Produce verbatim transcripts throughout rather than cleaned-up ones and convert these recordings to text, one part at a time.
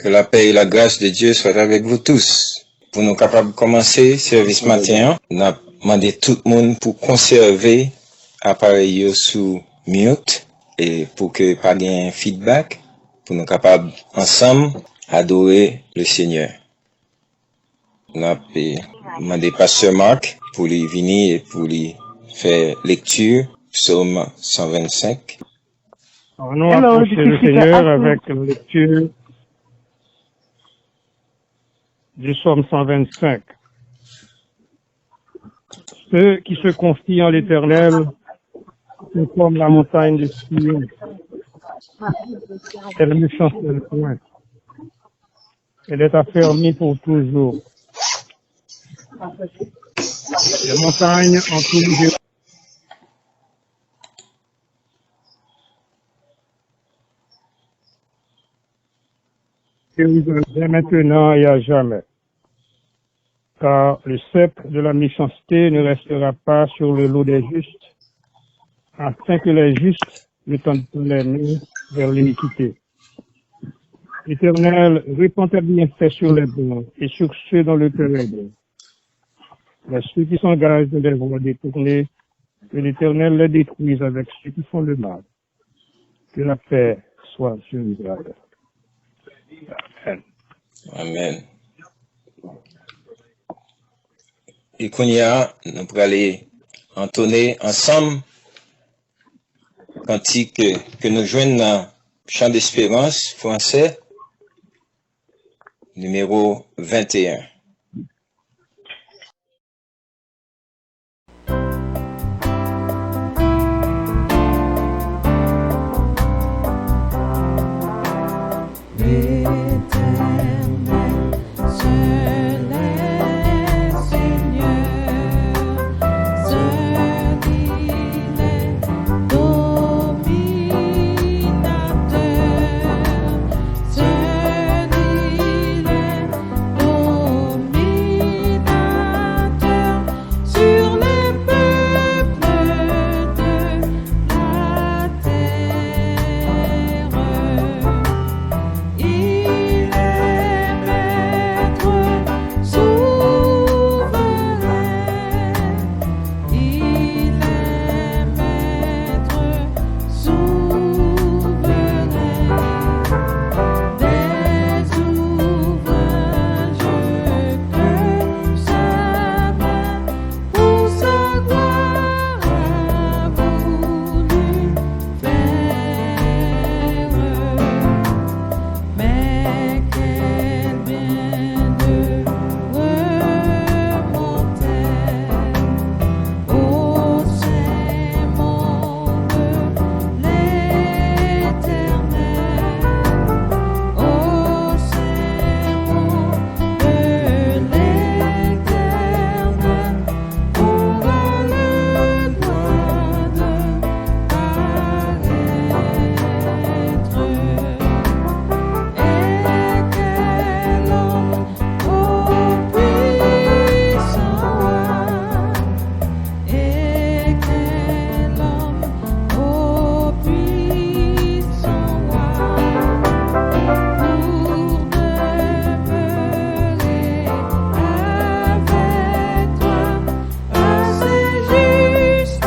Que la paix et la grâce de Dieu soient avec vous tous. Pou nou kapab kòmanse sèvis maten an, n ap mande tout moun pou konsève aparèy yo sou mute e pou ke pa gen feedback, pou nou kapab ansanm adore le Seigneur. N ap, eh, mande Pastè Marc pou li vini e pou li fè lekti Psaume cent vingt-cinq. Allons approcher le Seigneur avec la lecture du psaume cent vingt-cinq. Ceux qui se confient en l'Éternel sont comme la montagne de Sion. Elle ne chancelle point. Elle est affermie pour toujours. Les montagnes entourent Jérusalem. Jérusalem, dès maintenant et à jamais. Car le sceptre de la méchanceté ne restera pas sur le dos des justes, afin que les justes ne tendent pas les mains vers l'iniquité. Éternel, répands tes bienfaits sur les bons et sur ceux dont le cœur est bon. Mais ceux qui s'engagent dans des voies détournées, que l'Éternel les détruise avec ceux qui font le mal. Que la paix soit sur Israël. Amen. Amèn. E kounye a, nou prale antone ansanm kantik ke, ke nou jwenn nan Chan Desperans fransè, nimewo venteyen. L'Éternel, seul est Seigneur, seul il est dominateur, seul il est dominateur sur les peuples de la terre. Il est maître souverain. Il est maître souverain des ouvrages que sa main pour sa gloire a voulu faire. Mais quel bienheureux mortel, ô saint monde de l'Éternel, ô saint monde de l'Éternel, aura le droit de paraître. Et quel homme, ô puissant roi, et quel homme, ô puissant roi, pour demeurer avec toi, assez juste pour être.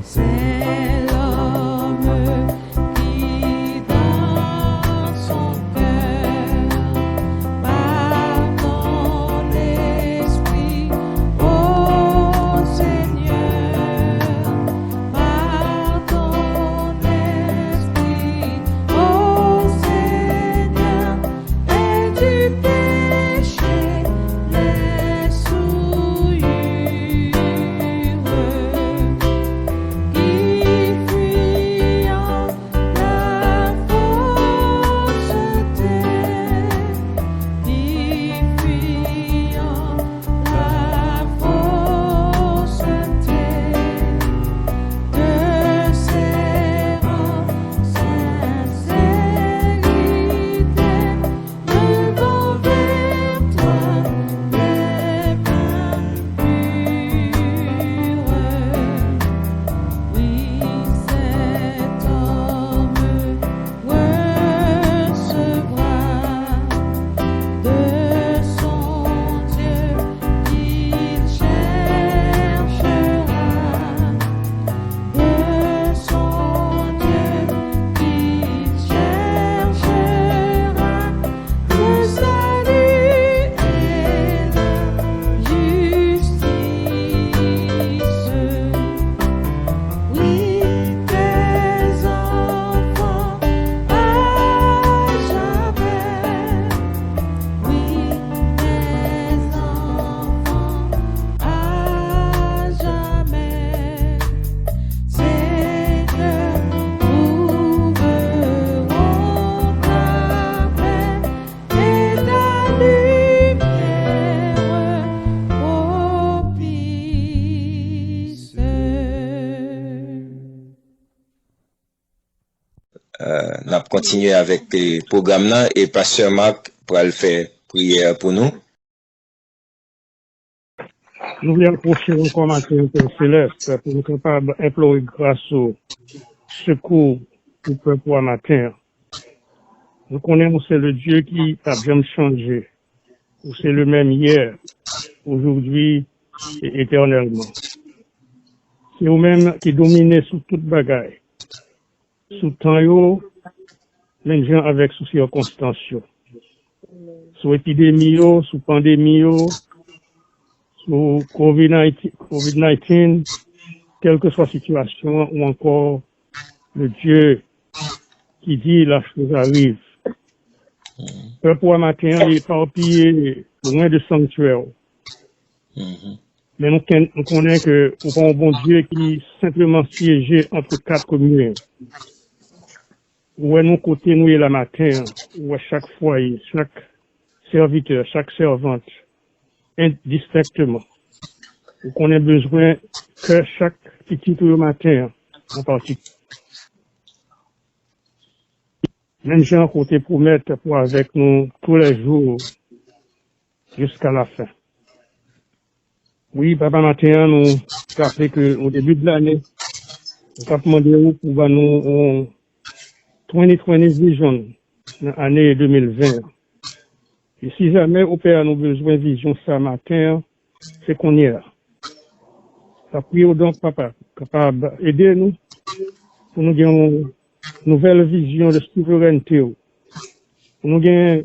C'est l'homme qui dans son cœur, par ton esprit, ô Seigneur, par ton esprit, ô Seigneur, et du péché les souillures, qui fuyant la fausseté, qui fuyant la fausseté, te serrant sincérité, levant vers toi des plaintes pures. Oui, cet homme recevra de son Dieu qu'il cherchera, de son Dieu qu'il cherchera le salut et la justice. Oui, tes enfants à jamais. Oui, tes enfants à jamais. Seigneur, trouveront ta paix et ta lumière propice. N ap kontinye avèk pwogram nan e Pastè Marc pral fè priyè pou nou. Nou vle apwoche ou ankò maten an, Pè Selès, pou nou kapab enplore gras ou, sekou pou pèp ou a maten an. Nou konnen ou se le Dye ki p ap janm chanje. Ou se le menm yè, ojodwi e etènèlman. Se ou menm ki domine sou tout bagay, sou tan yo, menm jan avèk sou sikonstans yo, sou epidemi yo, sou pandemi yo, sou COVID nineteen, COVID nineteen, kèlkeswa sitiyasyon an, ou ankò le Dye qui dit la chose arrive. Pèp ou a maten an li epapiye lwen de sanktyè ou. Men nou ken- nou konnen ke ou pa yon Bondye ki senpleman syeje ant kat mi. Ou wè nou kote nou ye la maten an. Ou wè chak fwaye, chak sèvitè, chak sèvant, endistenkteman. Ou konnen bezwen kè chak pitit ou yo maten an, an patikilye. Menm jan ke w te pwomèt pou avèk nou toulèjou jiska lafen. Wi, Papa, maten an, nou raple ke o debi de lane, nou t ap mande w pou ban nou yon twenty twenty vision nan ane de mil ven an. E si jamè, o Pè, nou bezwen vizyon sa maten an, se kounye a. N ap priye w donk, Papa, kapab ede nou pou nou gen yon nouvèl vizyon de souverènte w, pou nou gen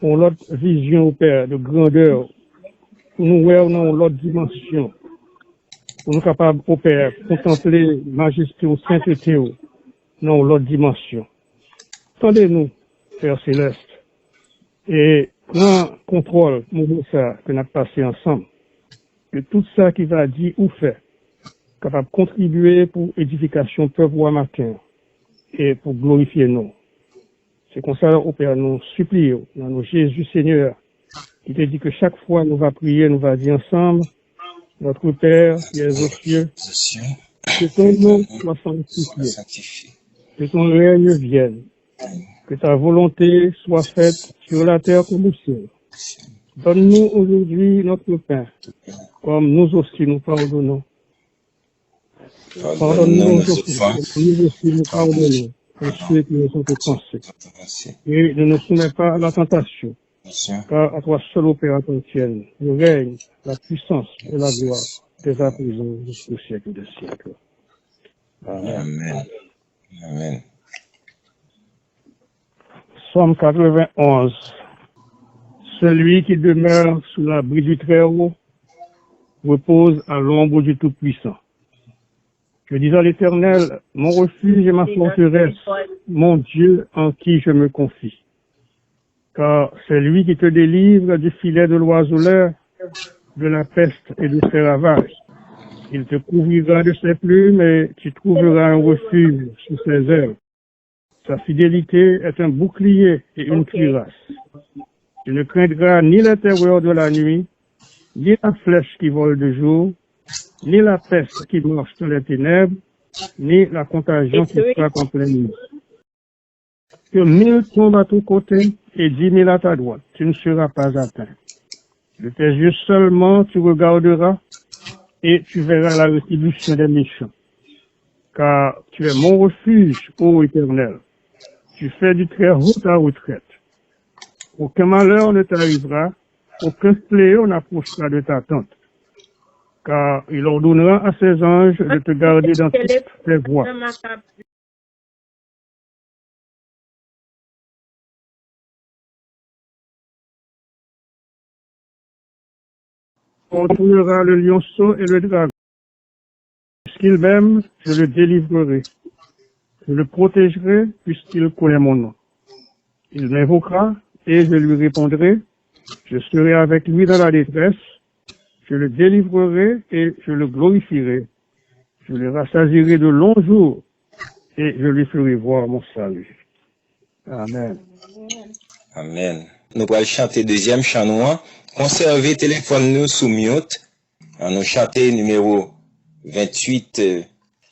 yon lòt vizyon, o Pè, de grandè w, pou nou wè w nan yon lòt dimansyon, pou nou kapab, o Pè, kontanple majeste w, sentete w nan yon lòt dimansyon. Tande nou, Pè Selès, e pran kontwòl moman sa a ke n ap pase ansanm. Ke tout sa ki va di ou fè kapab kontribye pou edifikasyon pèp ou a maten an e pou glorifye non w. Se konsa, o Pè, nou sipliye w nan non Jezi Senyè a, ki te di ke chak fwa nou va priye, nou va di ansanm, Notre Père qui es aux cieux, que ton nom soit sanctifié, que ton règne vienne, que ta volonté soit faite sur la terre comme au ciel. Donne-nous aujourd'hui notre pain, comme nous aussi nous pardonnons. Pardonne-nous nos offenses, comme nous aussi nous pardonnons à ceux qui nous ont offensés. Et ne nous soumets pas à la tentation, car à toi seul, ô Père, appartiennent le règne, la puissance et la gloire, dès à présent jusqu'au siècle des siècles. Amen. Amen. Amen. Psaume quatre-vingt-onze. Celui qui demeure sous l'abri du Très-Haut repose à l'ombre du Tout-Puissant. Je dis à l'Éternel, mon refuge et ma forteresse, mon Dieu en qui je me confie. Car c'est lui qui te délivre du filet de l'oiseleur, de la peste et de ses ravages. Il te couvrira de ses plumes et tu trouveras un refuge sous ses ailes. Sa fidélité est un bouclier et une cuirasse. Tu ne craindras ni les terreurs de la nuit, ni la flèche qui vole de jour, ni la peste qui marche dans les ténèbres, ni la contagion qui frappe en pleine nuit. Que mille tombent à ton côté et dix mille à ta droite, tu ne seras pas atteint. De tes yeux seulement tu regarderas et tu verras la rétribution des méchants. Car tu es mon refuge, ô Éternel. Tu fais du Très-Haut ta retraite. Aucun malheur ne t'arrivera, aucun fléau n'approchera de ta tente. Car il ordonnera à ses anges de te garder dans toutes tes voies. On tuera le lionceau et le dragon. Puisqu'il m'aime, je le délivrerai. Je le protégerai, puisqu'il connaît mon nom. Il m'invoquera et je lui répondrai. Je serai avec lui dans la détresse. Je le délivrerai et je le glorifierai. Je le rassasierai de longs jours et je lui ferai voir mon salut. Amen. Amen. Nou pral chante dezyèm chan nou an. Konsève telefòn nou sou mute. An nou chante nimewo venntuit, euh,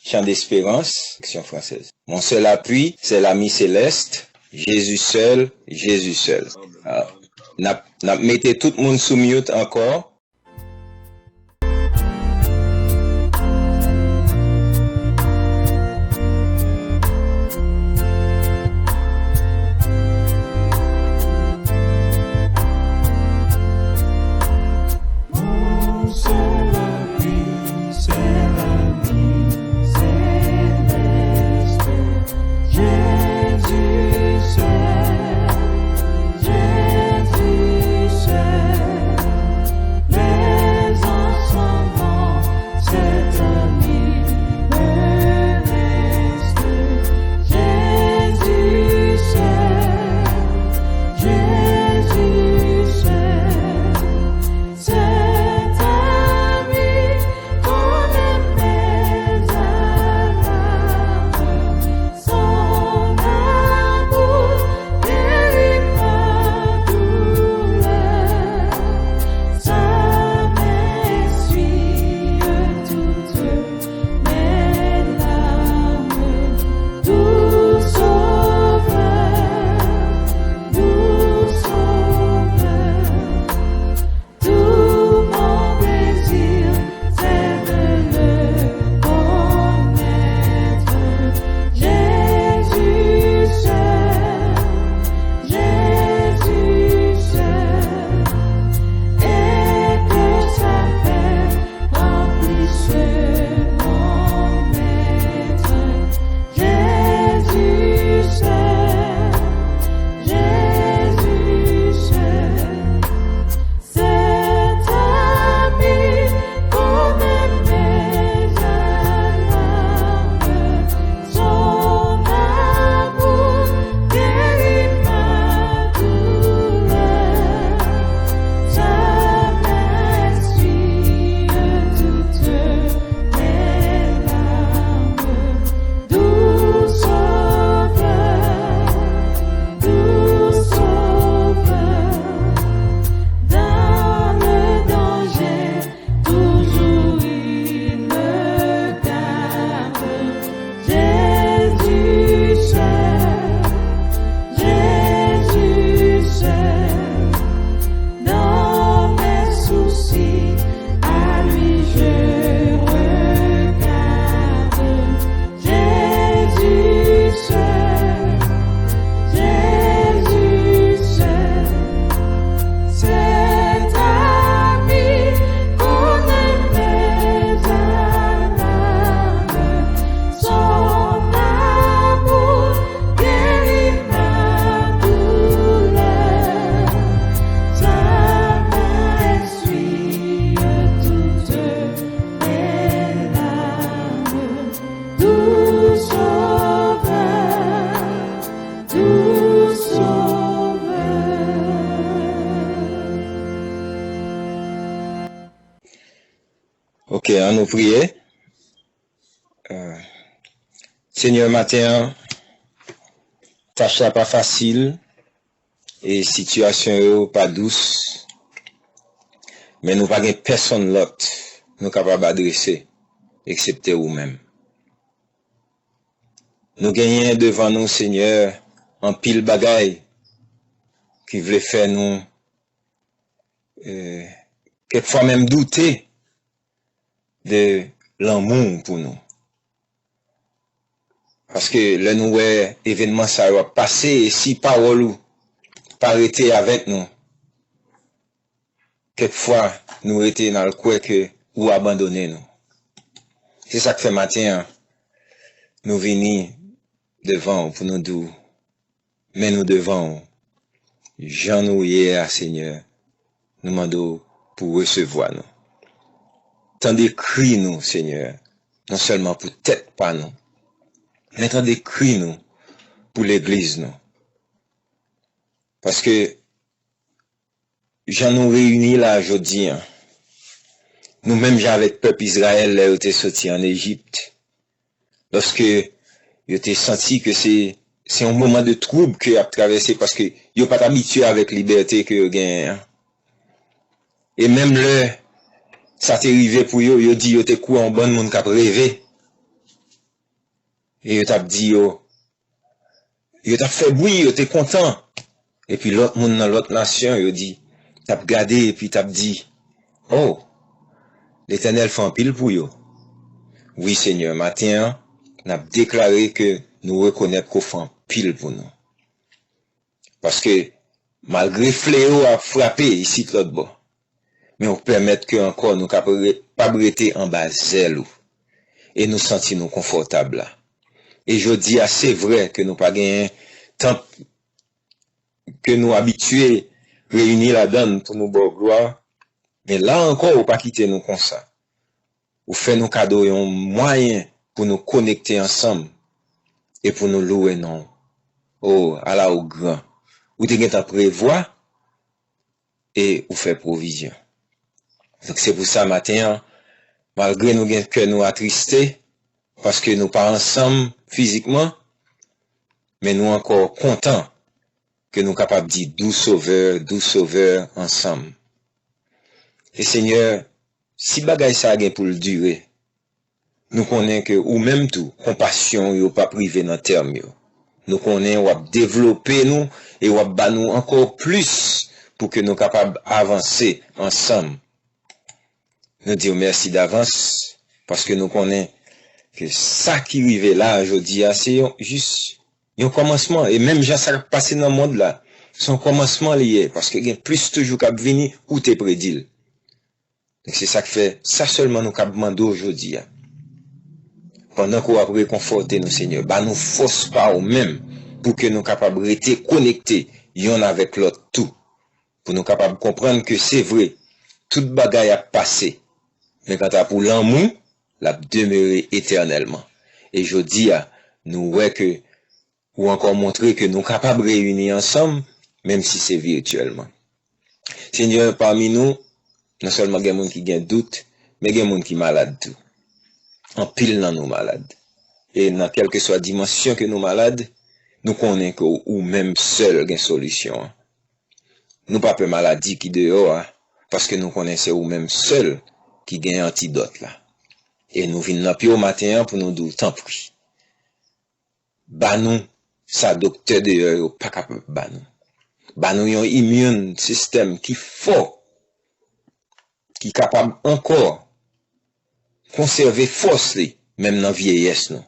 Chant d'Espérance, version française. Mon seul appui, c'est l'ami céleste, Jésus seul, Jésus seul. Ah, n ap, n ap mete tout moun sou mute ankò. An nou priye. Euh, Senyè, maten an, tach la pa fasil e sitiyasyon yo pa dous, men nou pa gen pèsonn lòt nou kapab adrese eksepte ou menm. Nou genyen devan nou, Senyè, anpil bagay ki vle fè nou, euh, kèk fwa menm doute de lanmou w pou nou. Paske lè nou wè evènman sa yo ap pase, e si pawòl ou pa rete avèk nou, kèk fwa nou rete n al kwè ke ou abandone nou. Se sa k fè maten an, nou vini devan w pou nou di w, men nou devan w. Jan nou ye a, Senyè, nou mande w pou w resevwa nou. Tande kri nou, Senyè, non sèlman pou tèt pa nou, men tande kri nou pou legliz nou. Paske jan nou reyini la jodi a, nou menm jan avèk pèp Izrayèl lè yo te soti ann Ejip, lòske yo te santi ke se, se yon moman de twoub ke y ap travèse, paske yo pa t abitye avèk libète ke yo genyen an. E menm lè sa te rive pou yo, yo di yo te kwè yon bann moun k ap reve. E yo t ap di yo, yo t ap fè bri, yo te kontan. Epi lòt moun nan lòt nasyon, yo di, t ap gade epi t ap di, "O, Letènèl fè anpil pou yo." Wi, Senyè, maten an, n ap deklare ke nou rekonèt ke w fè anpil pou nou. Paske malgre fleyo ap frape isit lòt bò, men w pèmèt ke ankò nou kap re-, pap rete anba zèl ou. E nou santi nou konfòtab la. E jodi a, se vre ke nou pa genyen tanp ke nou abitye reyini ladan l pou nou ba w glwa, men la ankò, ou pa kite nou konsa. Ou fè nou kado yon mwayen pou nou konekte ansanm e pou nou louwe non w. O, ala ou gran. Ou te gentan prevwa e ou fè pwovizyon. Donk, se pou sa, maten an, malgre nou gen kè nou atriste, paske nou pa ansanm fizikman, men nou ankò kontan ke nou kapab di, "Dou Sovè, dou Sovè," ansanm. E Senyè, si bagay sa a gen pou l dire, nou konnen ke ou menm tou, konpasyon w yo p ap rive nan tèm yo. Nou konnen w ap devlope nou e w ap ba nou ankò plis pou ke nou kapab avanse ansanm. Nou di w mèsi davans, paske nou konnen ke sa ki rive la a jodi a, se yon, jis yon kòmansman. E menm jan sa k ap pase nan mond la, se yon kòmansman li ye, paske gen plis toujou k ap vini, ou te predi l. Donk, se sa k fè, sa sèlman nou kab mande w jodi a. Pandan ke w ap rekonfòte nou, Senyè, ba nou fòs pa w menm, pou ke nou kapab rete konekte yonn avèk lòt tou. Pou nou kapab konprann ke se vre, tout bagay ap pase, men kanta pou lanmou, l ap demere etènèlman. E jodi a, nou wè ke ou ankò montre ke nou kapab reyini ansanm, menm si se vityèlman. Senyè, pami nou, non sèlman gen moun ki gen dout, men gen moun ki malad tou. Anpil nan nou malad. E nan kèlkeswa dimansyon ke nou malad, nou konnen ke ou menm sèl gen solisyon an. Nou pa pè maladi ki deyò a, paske nou konnen se ou menm sèl ki gen antidòt la. E nou vin nan pye w maten an pou nou di w tanpri. Ba nou sa doktè deyò yo pa kapab ba nou. Ba nou yon immune system ki fò, ki kapab ankò konsève fòs li, menm nan vyeyès nou.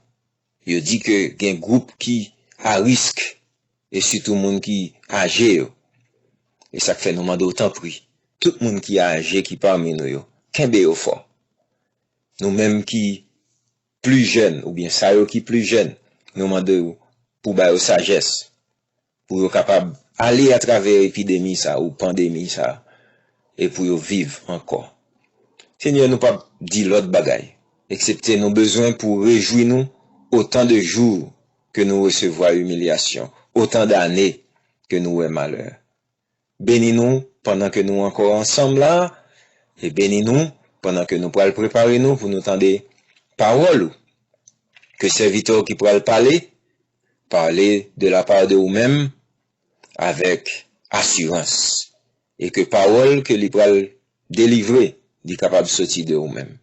Yo di ke gen gwoup ki a risk, e sitou moun ki aje yo. E sa k fè nou mande w tanpri, tout moun ki aje ki pami nou yo, kenbe yo fò. Nou menm ki pli jèn, oubyen sa yo ki pli jèn, nou mande w pou ba yo sajès, pou yo kapab ale atravè epidemi sa ou pandemi sa, e pou yo viv ankò. Senyè, nou p ap di lòt bagay, eksepte nou bezwen pou rejwi nou otan de jou ke nou resevwa imilyasyon, otan dane ke nou wè malè. Beni nou pandan ke nou ankò ansanm la, e beni nou pandan ke nou pral prepare nou pou nou tande pawòl ou, ke sèvitè w ki pral pale, pale de la part de ou menm avèk asirans, e ke pawòl ke li pral delivre, li kapab soti de ou menm.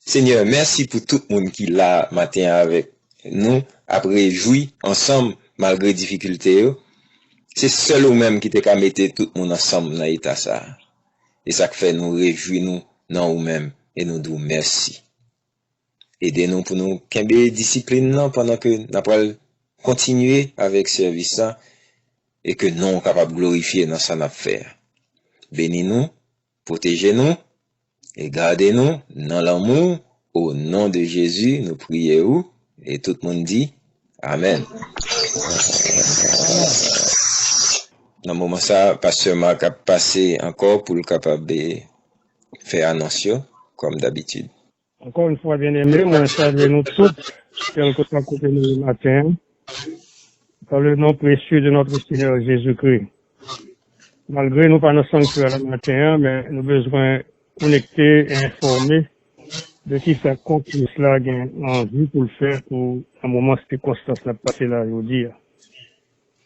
Senyè, mèsi pou tout moun ki la maten an avèk nou, ap rejwi ansanm malgre difikilte yo. Se sèl ou menm ki te ka mete tout moun ansanm nan eta sa a. E sa k fè nou rejwi nou nan ou menm e nou di w mèsi. Ede nou pou nou kenbe disiplin nan pandan ke n ap pral kontinye avèk sèvis la e ke non w kapab glorifye nan sa n ap fè a. Beni nou, pwoteje nou e gade nou nan lanmou. O non de Jezi, nou priye ou e tout moun di, Amèn. Nan moman sa, pastè Marc ap pase ankò pou l kapab, eh, fè anons yo, kòm dabitid. Encore une fois, bien-aimés, mwen salye nou tout, kèlkeswa kote nou ye maten an, dans le nom précieux de notre Seigneur Jésus-Christ. Malgre nou pa nan sanktyè la maten an, men nou bezwen konekte e enfòme de kisa kò Kris la gen anvi pou l fè pou nan moman sikonstans n ap pase la jodi a.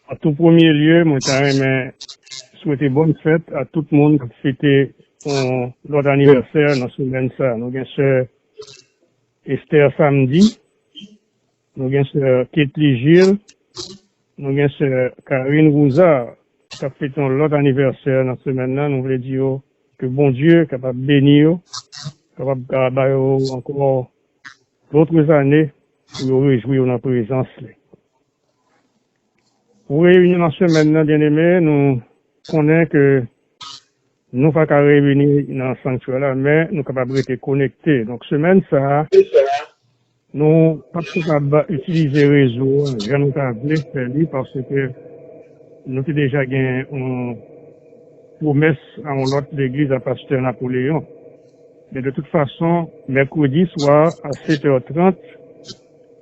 An tou premye lye, mwen ta renmen swete bòn fèt a tout moun k ap fete yon lòt anivèsè nan semèn sa a. Nou gen sè Esther Samedi, nou gen sè Ketly Gilles, nou gen sè Karine Rouzard k ap fete yon lòt anivèsè nan semèn nan. Nou vle di yo ke Bondye kapab beni yo, kapab ka ba yo ankò dòt ane pou yo rejwi yo nan prezans li. Pou reyinyon nan semèn nan, byeneme, nou konnen ke nou pa ka reyini nan sanktyè la, men nou kapab rete konekte. Donk, semèn sa a, nou p ap kapab itilize rezo a jan nou ta vle fè li, paske nou te deja gen yon pwomès a yon lòt legliz a pastè Napoleon. Men de tout fason, mèkredi swa a sèt è trant,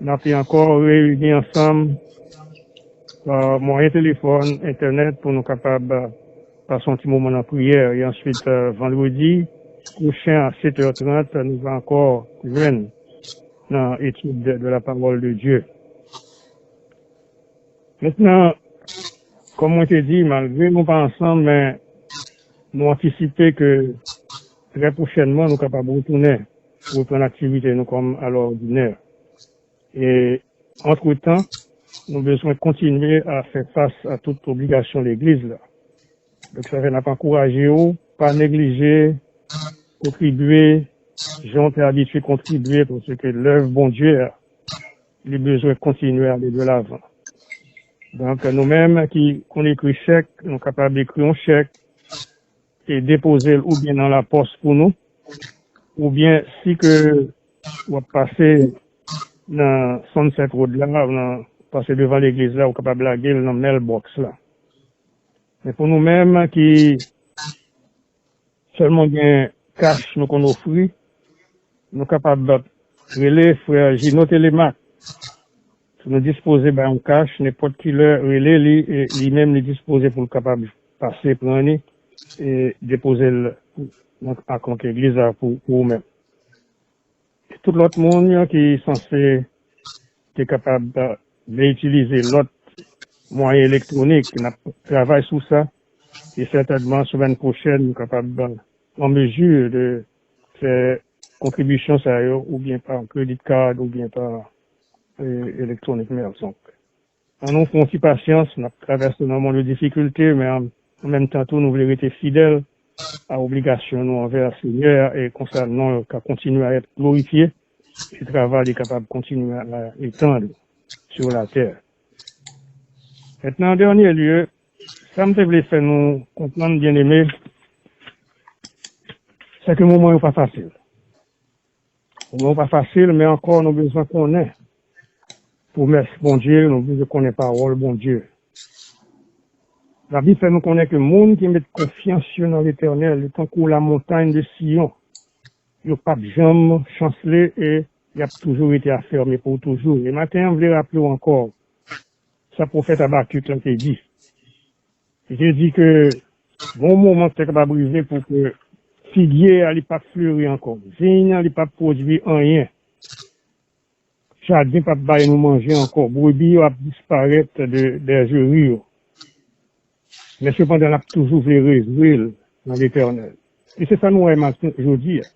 n ape ankò reyini ansanm pa mwayen telefòn, entènèt, pou nou kapab pase yon ti moman nan priyè. E answit, eh, vandredi pwochen a sèt è trant, nou va ankò jwenn nan etid de, de la parole de Dieu. Mentnan, kòm mwen te di, malgre nou pa ansanm, men nou antisipe ke trè pwochènman nou kapab retounen, reprann aktivite nou kòm alòdinè. E antretan, nou bezwen kontinye a fè fas a tout obligasyon legliz la. Donk, sa fè n ap ankouraje w, pa neglije kontribye jan w te abitye kontribye, paske lèv Bondye a, li bezwen kontinye ale de lavan. Donk, nou menm ki konn ekri chèk, nou kapab ekri yon chèk e depoze l oubyen nan lapòs pou nou, oubyen si ke w ap pase nan Sunset Road la, ou nan, pase devan legliz la, ou kapab lage l nan mailbox la. Men pou nou menm ki sèlman gen kach nou konn ofri, nou kapab rele frè Gino Telemaque. Si nou dispoze bay yon kach, nenpòt ki lè, rele li, e li menm li dispoze pou l kapab pase pran li e depoze l nan, akont legliz la pou, pou ou menm. Tout lòt moun ki sanse te kapab, eh, vle itilize lòt mwayen elektwonik, n ap travay sou sa. E sètènman, semèn pwochèn, nou kapab, eh, an mezi de fè kontribisyon sa yo, oubyen pa credit card, oubyen pa, eh, electronic mail. Donk, ann nou fè yon ti pasyans, n ap travèse yon moman de difikilte, men an, an menm tan tou, nou vle rete fidèl a obligasyon nou anvè Senyè a, e konsa non l ka kontinye a èt glorifye, e travay li kapab kontinye a etann sou latè. Mentnan, an dènye lye, sa m te vle fè nou konprann, byeneme, se ke moman yo pa fasil. Moman yo pa fasil, men ankò nou bezwen konnen pwomès Bondye, nou bezwen konnen pawòl Bondye. Labib fè nou konnen ke moun ki met konfyans yo nan Letènèl, yo tankou lamontay de Siyon. Yo p ap janm chanse e y ap toujou rete afèmi pou toujou. E maten an, m vle raple w ankò sa pwofèt Abakik lan te di. Li te di ke gon moman ki te kapab rive pou ke Figye a, li p ap fleri ankò. Vin an, li p ap pwodui anyen. Jaden p ap bay nou manje ankò. Brebi yo ap disparèt de bèjeri yo. Men sepandan, n ap toujou vle rejwi l nan Letènèl. E se sa nou wè maten, jodi a.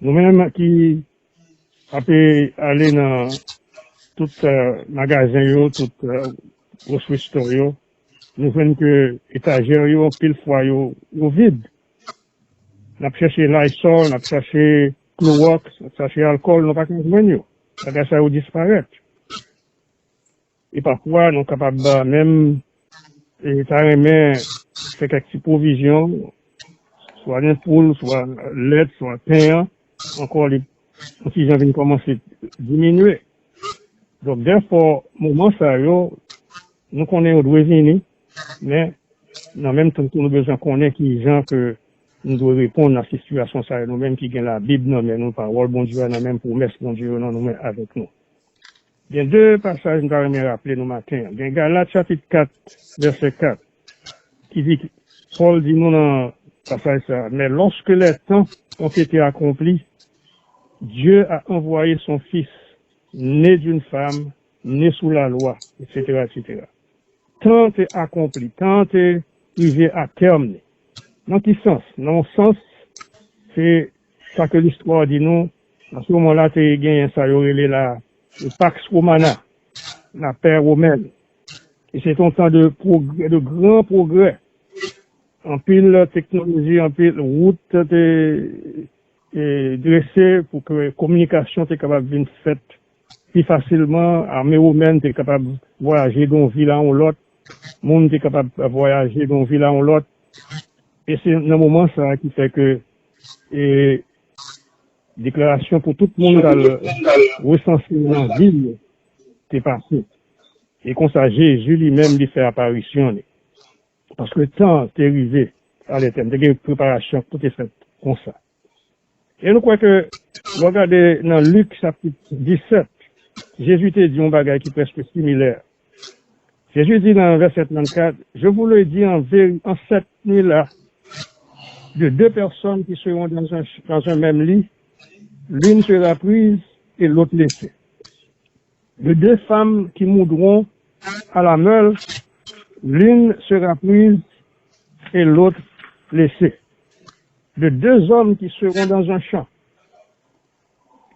Nou menm ki ap ale nan tout, eh, magazen yo, tout, eh, grocery store yo, nou jwenn ke etajè yo, anpil fwa, yo, yo vid. N ap chèche Lysol, n ap chèche Clorox, n ap chèche alkòl, nou pa ka jwenn yo. Bagay sa yo disparèt. E pafwa, nou kapab, eh, menm, eh, ta renmen fè kèk ti pwovizyon, swa nan poul, swa lèt, swa pen an, ankò, li, yon ti jan vin kòmanse diminye. Donk, dèfò, moman sa yo, nou konnen yo dwe vini, men, nan menm tan tou, nou bezwen konnen ki jan ke nou dwe reponn a sitiyasyon sa yo, nou menm ki gen Labib nan men nou, pawòl Bondye a nan men, pwomès Bondye yo nan nou men avèk nou. Gen de pasaj m ta renmen raple nou maten an. Gen Galat chapit kat, vèsè kat, ki di, Pòl di nou nan pasaj sa, mais lorsque les temps ont été accomplis, Dieu a envoyé son Fils, né d'une femme, né sous la loi, et cetera, et cetera. Tan te akonpli, tan te rive a tèm li. Nan ki sans? Nan yon sans, se sa ke listwa di nou, nan se moman la te genyen sa yo rele la, le Pax Romana, lapè womèn. E se te yon tan de pwogrè, de gran pwogrè. Anpil teknoloji, anpil wout te, eh, drese pou ke kominikasyon te kapab vin fèt pi fasilman. Ame womèn te kapab vwayaje de yon vil a yon lòt, moun te kapab vwayaje de yon vil a yon lòt. E se nan moman sa a ki fè ke, eh, deklarasyon pou tout moun k al resanse nan vil yo te pase. E konsa, Jezi li menm, li fè aparisyon li. Paske tan te rive a lè tèm, te gen preparasyon pou te fèt konsa. E nou kwè ke, lè w gade nan Lik chapit disèt, Jezi te di yon bagay ki prèske similè. Jezi di nan vèsè trannkat, Je vous le dis en vérité, en cette nuit-là, de deux personnes qui seront dans un, dans un même lit, l'une sera prise et l'autre laissée. De deux femmes qui moudront à la meule, l'une sera prise et l'autre laissée. De deux hommes qui seront dans un champ,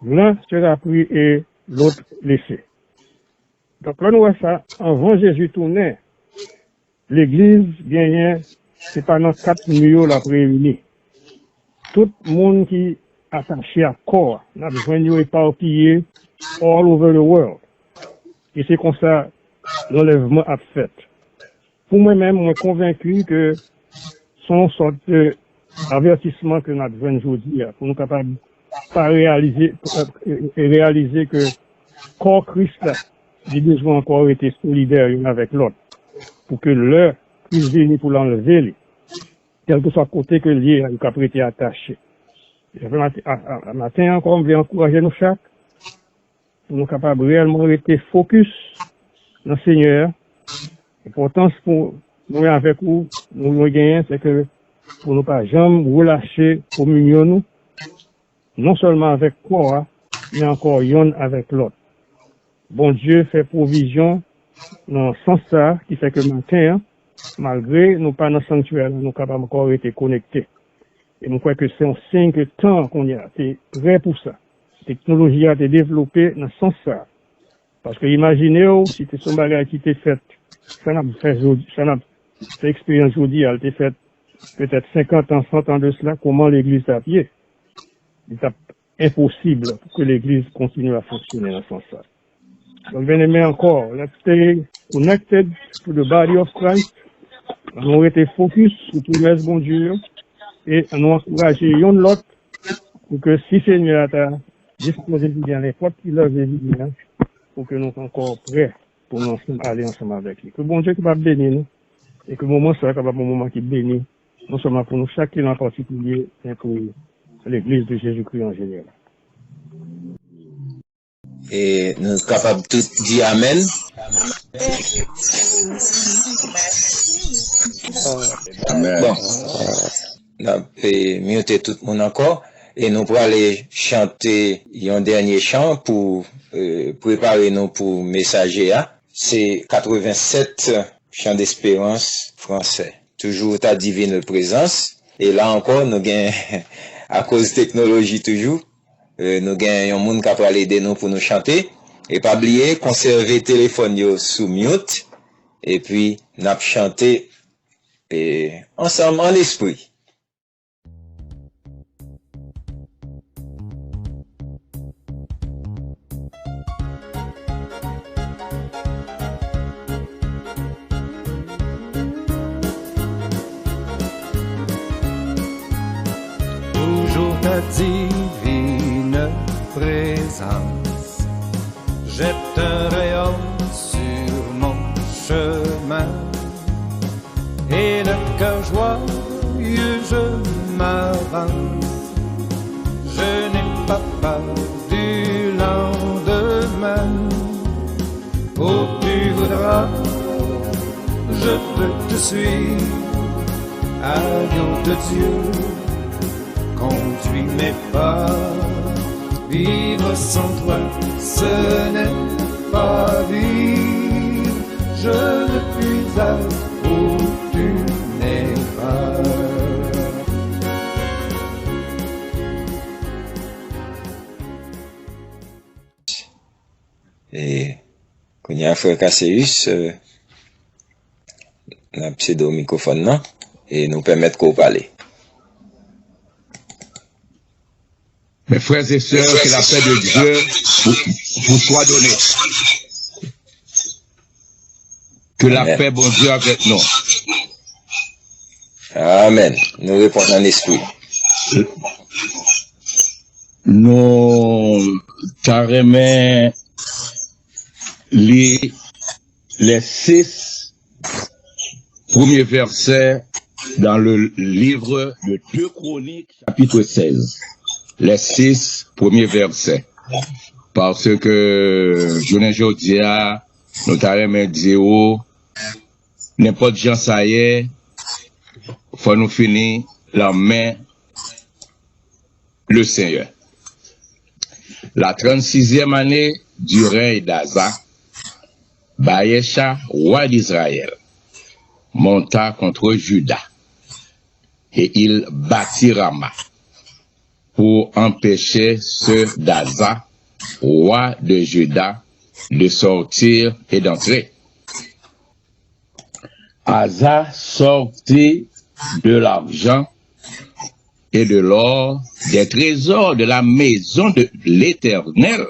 l'un sera pris et l'autre laissé. Donk, lè nou wè sa, anvan Jezi tounen, legliz genyen, se pa nan kat mi yo l ap reyini. Tout moun ki atache ak kò a, n ap jwenn yo epapiye all over the world. E se konsa, lanlèvman ap fèt. Pou mwen menm, mwen konvenki ke se yon sòt de avètisman ke n ap jwenn jodi a, pou nou kapab pa reyalize, e, e reyalize ke kò Kris la, li bezwen ankò rete solidè youn avèk lòt, pou ke lè Kris vini pou l anlve li, kèlkeswa kote ke l ye a, li p ap rete atache. E maten, a, a, maten an ankò, m vle ankouraje nou chak, pou nou kapab reyèlman rete fokis nan Senyè a. Enpòtans pou mwen avèk ou, nou, nou genyen, se ke pou nou pa janm relache kominyon nou, non sèlman avèk kò a, men ankò yonn avèk lòt. Bondye fè pwovizyon nan sans sa a, ki fè ke maten an, malgre nou pa nan sanktyè la, nou kapab ankò rete konekte. E mwen kwè ke se yon siy ke tan kounye a te prè pou sa. Teknoloji a te devlope nan sans sa a. Paske imajine w, si te se yon bagay ki te fèt, sa n ap fè jodi, sa n ap fè eksperyans jodi a, l te fèt petèt senkant an, sant an de sila, kòman legliz t ap ye? Li t ap enposib pou ke legliz kontinye ap fonksyone nan sans sa. Donk, byeneme ankò, let's stay connected to the body of Christ. Ann nou rete fokis sou pwomès Bondye yo e ann nou ankouraje yonn lòt pou ke si Senyè a ta dispoze vini a nenpòt ki lè vini an, pou ke nou ankò prè pou nou ansanm ale ansanm avèk li. Ke Bondye kapab beni nou e ke moman sa a kapab yon moman ki beni, non sèlman pou nou chak ki la an patikilye, men pou Legliz de Jezikri an jeneral. E nou kapab tout di amèn. Amèn. Bon. n ap, e, mute tout moun ankò, e nou prale chante yon dènye chan pou, e, prepare nou pou mesaje a. Se katrevennsèt, Chan Desperans fransè. Toujours ta divine présence. E la ankò, nou gen, akoz teknoloji toujou, e, nou gen yon moun k ap pral ede nou pou nou chante. E pa bliye, konsève telefòn yo sou mute. Epi, n ap chante, e, ansanm an espri. Toujours ta divine présence jette un rayon sur mon chemin. Et le cœur joyeux, je m'avance. Je n'ai pas peur du lendemain. Où tu voudras, je veux te suivre. Agneau de Dieu, conduis mes pas. Vivre sans toi, ce n'est pas vivre. Je ne puis être où tu n'es pas. E kounye a, frè Kaseyus, e, n ap sede w mikwofòn nan e nou pèmèt ke w pale. Mes frères et sœurs, que la paix de Dieu vous, vous soit donnée. Que la paix Bondye avèk nou. Amèn. Nou reponn an espri. Nou ta renmen li les six premiers versets dans le livre de deux Chroniques, chapitre seize. Les six premiers versets. Paske jounen jodi a, nou ta renmen di w, nenpòt jan sa ye, fò nou fini lan men le Seigneur. La trente-sixième année du règne d'Aza, Baécha, roi d'Israël, monta contre Juda, et il bâtit Rama, pour empêcher ceux d'Aza, roi de Juda, de sortir et d'entrer. Aza sortit de l'argent et de l'or, des trésors de la maison de l'Éternel.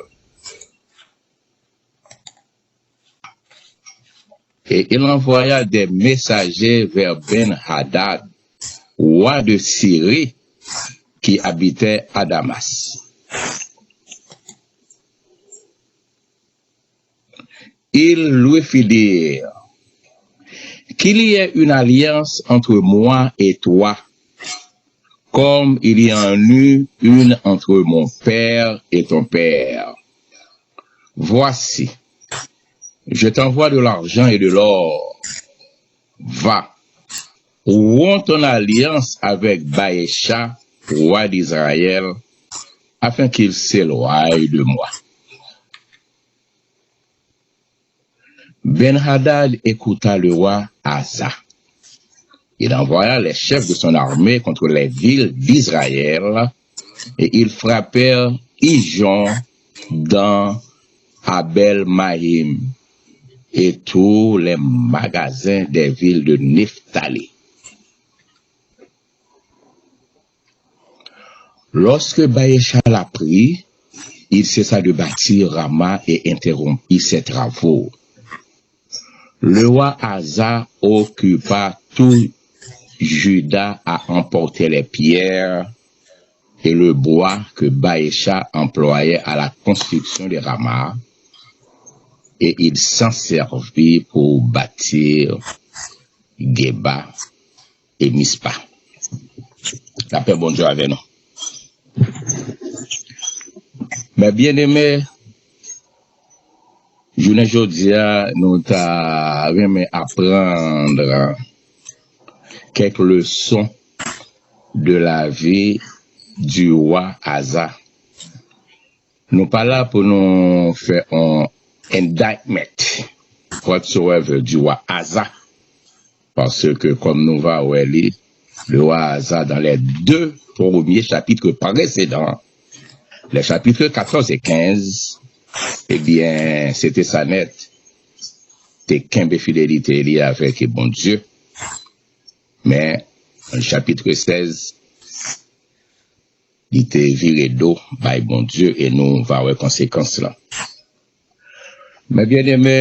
Et il envoya des messagers vers Ben-Hadad, roi de Syrie, qui habitait à Damas. Il lui fit dire, qu'il y ait une alliance entre moi et toi, comme il y en eut une entre mon père et ton père. Voici, je t'envoie de l'argent et de l'or. Va, romps ton alliance avec Baécha, roi d'Israël, afin qu'il s'éloigne de moi. Ben-Hadad écouta le roi Asa. Il envoya les chefs de son armée contre les villes d'Israël, et ils frappèrent Ijon, Dan, Abel-Maïm, et tous les magasins des villes de Nephtali. Lorsque Baéchal apprit, il cessa de bâtir Rama et interrompit ses travaux. Le roi Asa occupa tout Juda à emporter les pierres et le bois que Baécha employait à la construction de Rama, et il s'en servit pour bâtir Geba e Mispa. Lapè Bondye avè nou. Mes bien-aimés, jounen jodi a, nou ta renmen aprann kèk leson de la vie du roi Asa. Nou pa la pou nou fè yon indictment whatsoever du roi Asa, paske kòm nou va wè li, le roi Asa, dans les deux premiers chapitres précédents, les chapitres quatorze et quinze, ebyen, se te sa nèt, te kenbe fidelite li avèk Bondye. Men, nan chapit sèz, li te vire do bay Bondye e nou va wè konsekans lan. Men byeneme,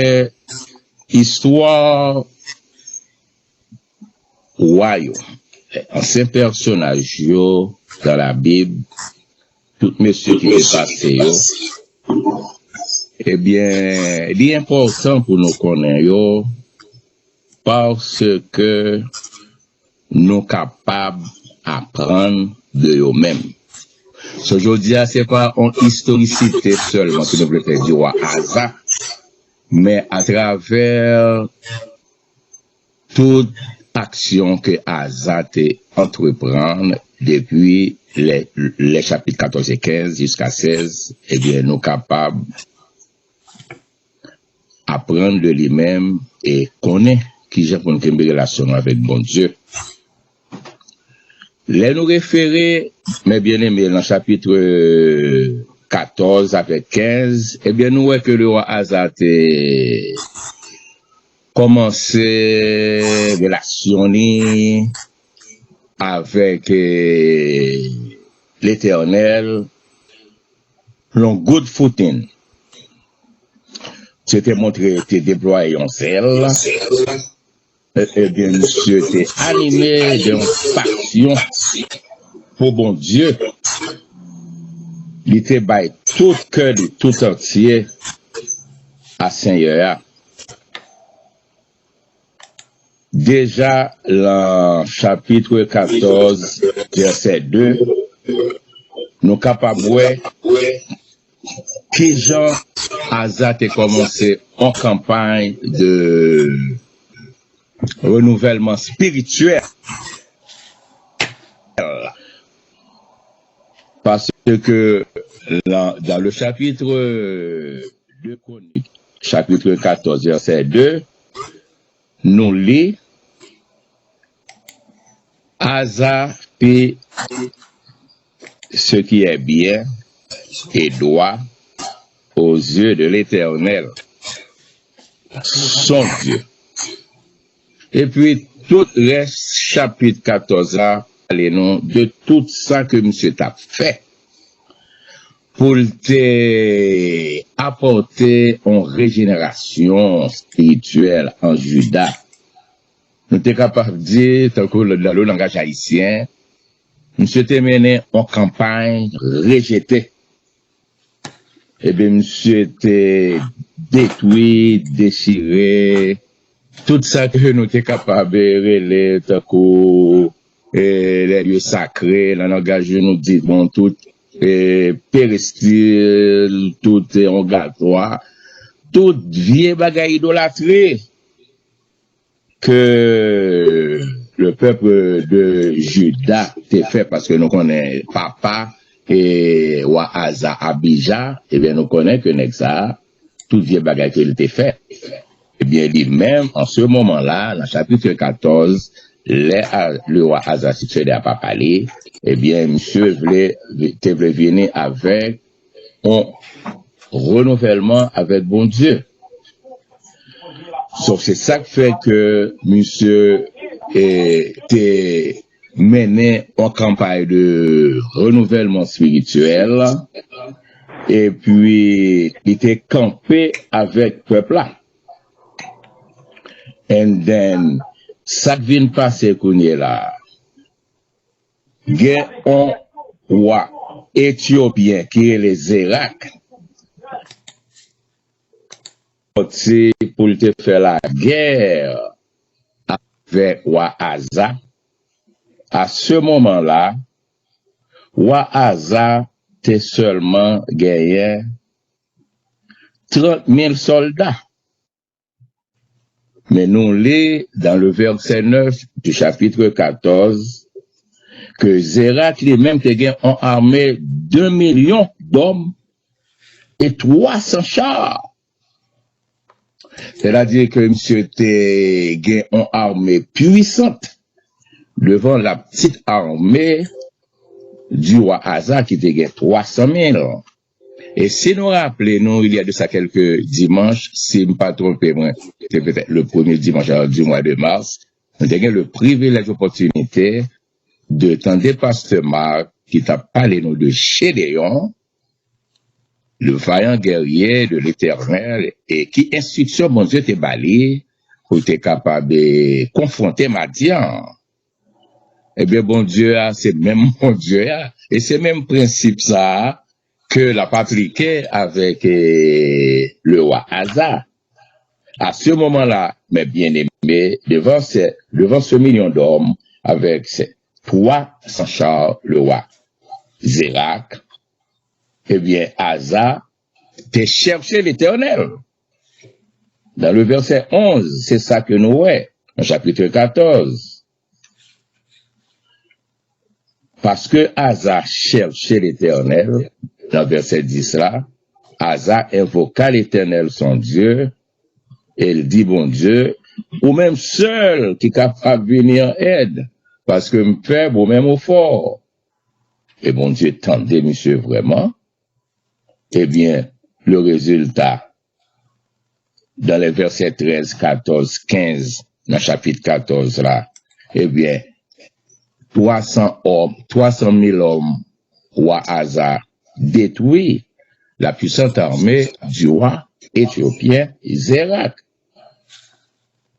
istwa wa yo, ansyen pèsonaj yo nan Labib, tout mesye ki te pase yo, ebyen, li enpòtan pou nou konnen yo, paske nou kapab aprann de yo menm. So, jodi a, se pa yon istorisite sèlman ke nou vle fè di wa Aza, men atravè tout aksyon ke Aza te antreprann depi lè, lè chapit katòz e kenz jiska sèz, ebyen, nou kapab aprann de li menm e konnen kijan pou n kenbe relasyon nou avèk Bondye. Lè nou refere, men byeneme, nan chapit katòz avèk kenz, ebyen, nou wè ke le wa Aza te kòmanse relasyon li avèk, eh, Letènèl, yon good footing. Se te montre te deplwaye yon zèl. E, ebyen, misye te anime de yon pasyon pou Bondye. Li te bay tout kè li, tout antye a Senyè a. Deja, nan chapit katòz, vèsè de, nou kapab wè kijan Aza te kòmanse yon kanpay de renouvèlman spirityèl. Paske nan, dans le chapitre deux Chroniques, chapitre katòz, vèsè de, nou li, Aza fit ce qui est bien et droit aux yeux de l'Éternel, son Dieu. Epi, tout rès chapit katòz la pale nou de tout sa ke misye t ap fè pou l te apòte yon rejenerasyon espirityèl an Jida. Nou te kapab di, tankou nan le langaj ayisyen, misye te mennen yon kanpay rejete. Ebyen, misye te detwi, dechire, tout sa ke nou te kapab rele tankou, eh, les lieux sacrés, nan langaj nou di, bon, tout, eh, peristil, tout, eh, ongatwa, tout vye bagay idolatri ke le peuple de Juda te fè, paske nou konnen papa e wa Aza Abija, ebyen, nou konnen ke nèg sa a, tout vye bagay ke l te fè, ebyen, li menm, an se moman la, nan chapit katòz, lè a, le wa Aza siksede a papa li, ebyen, misye vle, te vle vini avèk yon renouvèlman avèk Bondye. Sòf se sa k fè ke misye, eh, te mennen yon kanpay de renouvèlman espirityèl, epi li te kanpe avèk pèp la. And then, sa k vin pase kounye la, gen yon wa etyopyen ki rele Zerak, sòti pou l te fè lagè avèk wa Aza. A se moman la, wa Aza te sèlman genyen trant mil sòlda. Men nou li dans le verset neuf du chapitre quatorze ke Zerak li menm te gen yon ame de milyon dòm e twa san cha. Sètadi ke misye te gen yon ame pwisant devan la petite armée du roi Aza ki te gen twa san mil. E si nou raple nou, il y a de ça quelques dimanches, si m pa twonpe mwen, se petèt le premier dimanche du mois de mars, nou te gen le privilèj, opòtinite de tande pastè Marc ki t ap pale nou de Gédéon, le vaillant guerrier de l'Éternel, e ki enstriksyon Bondye te ba li pou l te kapab, eh, konfwonte Madyan. Ebyen, Bondye a, se menm Bondye a. E se menm prensip sa a ke l ap aplike avèk, eh, le roi Aza. À ce moment-là, mes bien-aimés, devant ce, devant ce million d'hommes, avec ces trois cents chars, le roi Zérak, eh bien, Aza te chèche Letènèl. Dans le verset onze, se sa ke nou wè, nan chapit katòz. Paske Aza chèche Letènèl, nan vèsè dis la, Aza envoka Letènèl son Dye, e l di Bondye, ou menm sèl ki kapab vini an èd, paske m fèb, ou menm ou fò. E Bondye tande misye vrèman. Ebyen, le résultat, dans les versets treize, quatorze, quinze, nan chapit katòz la, ebyen, twa san òm, twa san mil òm wa Aza detwi la puissante armée du roi éthiopien Zérak.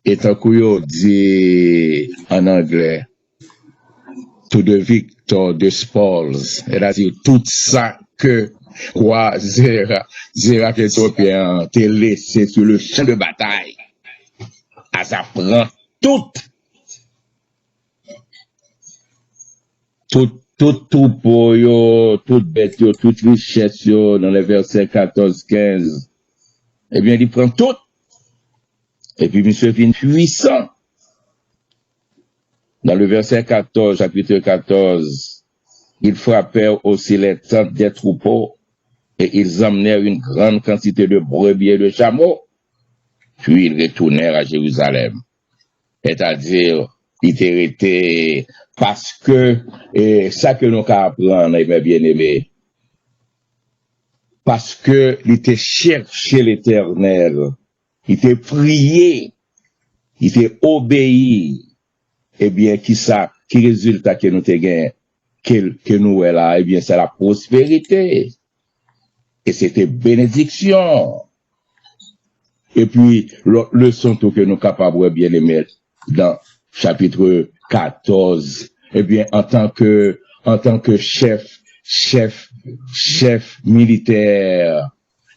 E tankou yo di an anglè, to the victor the spoils, sètadi tout sa ke wa Zera, Zerak Etyopyen an te lese sou le chan de batay, Aza pran tout. Tout, tout twoupo yo, tout bèt yo, tout richès yo, nan le vèsè katòz, kenz, ebyen, li pran tout. Epi misye vin pwisan. Dans le verset quatorze, chapitre quatorze, ils frappèrent aussi les tentes des troupeaux et ils emmenèrent une grande quantité de brebis et de chameaux. Puis ils retournèrent à Jérusalem. Sètadi, li te rete, paske, e, sa ke nou ka aprann, mes bien-aimés, paske li te chèche Letènèl, li te priye, li te obeyi, ebyen, kisa, ki rezilta ke nou te gen, ke, ke nou wè la? Ebyen, se la pwosperite. E se te benediksyon. Epi, lòt leson tou ke nou kapab wè, bien-aimé, dans chapitre quatorze, ebyen, antanke, antanke chèf, chèf, chèf militè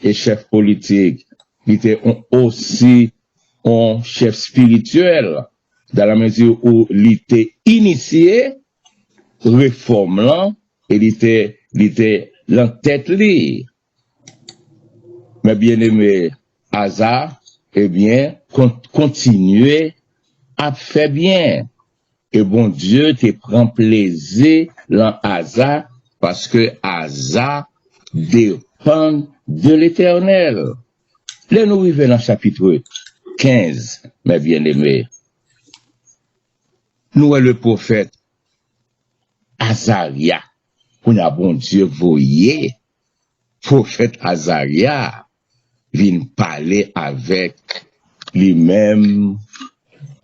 e chèf politik, li te on, osi on chèf espirityèl, dans la mesure où li te inisye refòm lan, e li te, li te lan tèt li. Men bien-aimé, Aza, ebyen, kon-, kontinye ap fè byen. E Bondye te pran plezi lan Aza, paske Aza depann de Letènèl. Lè nou rive nan chapit kenz, mes bien-aimés, nou wè le pwofèt Azarya. Kounye a, Bondye voye pwofèt Azarya vin pale avèk li menm,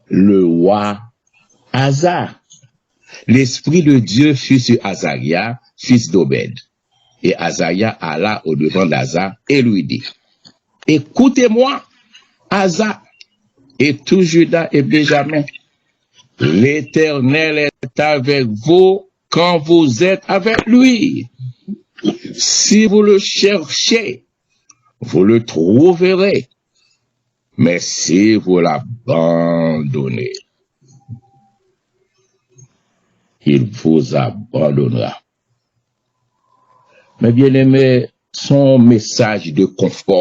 le wa Aza. L'esprit de Dieu fut sur Azarya, fils d'Obed. Et Azarya alla au-devant d'Aza et lui dit, écoutez-moi, Aza, et tout Juda et Benjamin, l'Éternel est avec vous quand vous êtes avec lui. Si vous le cherchez, vous le trouverez. Mais si vous l'abandonnez, il vous abandonnera. Mes bien-aimés, se yon mesaj de konfò,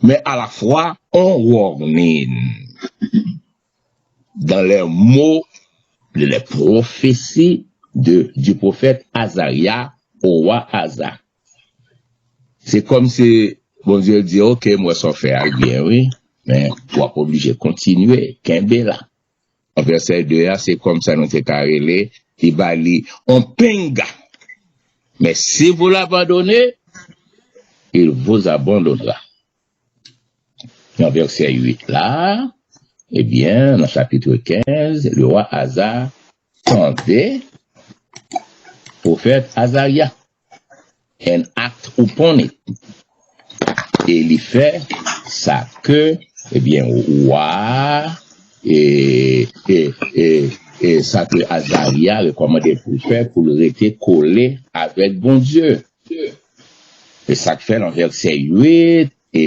men alafwa on warning dans les mots les prophéties de, du prophète Azaria au roi Aza. Se kòmsi Bondye di, "Ok, m wè sa w fè a byen, wi, men w ap oblije kontinye, kenbe la." Nan vèsè de a, se kòm sa nou te ka rele, li ba li on penga. "Mais si vous l'abandonnez, il vous abandonnera." Nan vèsè uit la, ebyen, nan chapit kenz, le roi Aza tande pwofèt Azaria and act upon it. E li fè sa ke, ebyen, wa a, e, e, e, e sa ke Azaria rekòmande pou l fè, pou l rete kole avèk Bondye. E sa k fè nan vèsè uit, e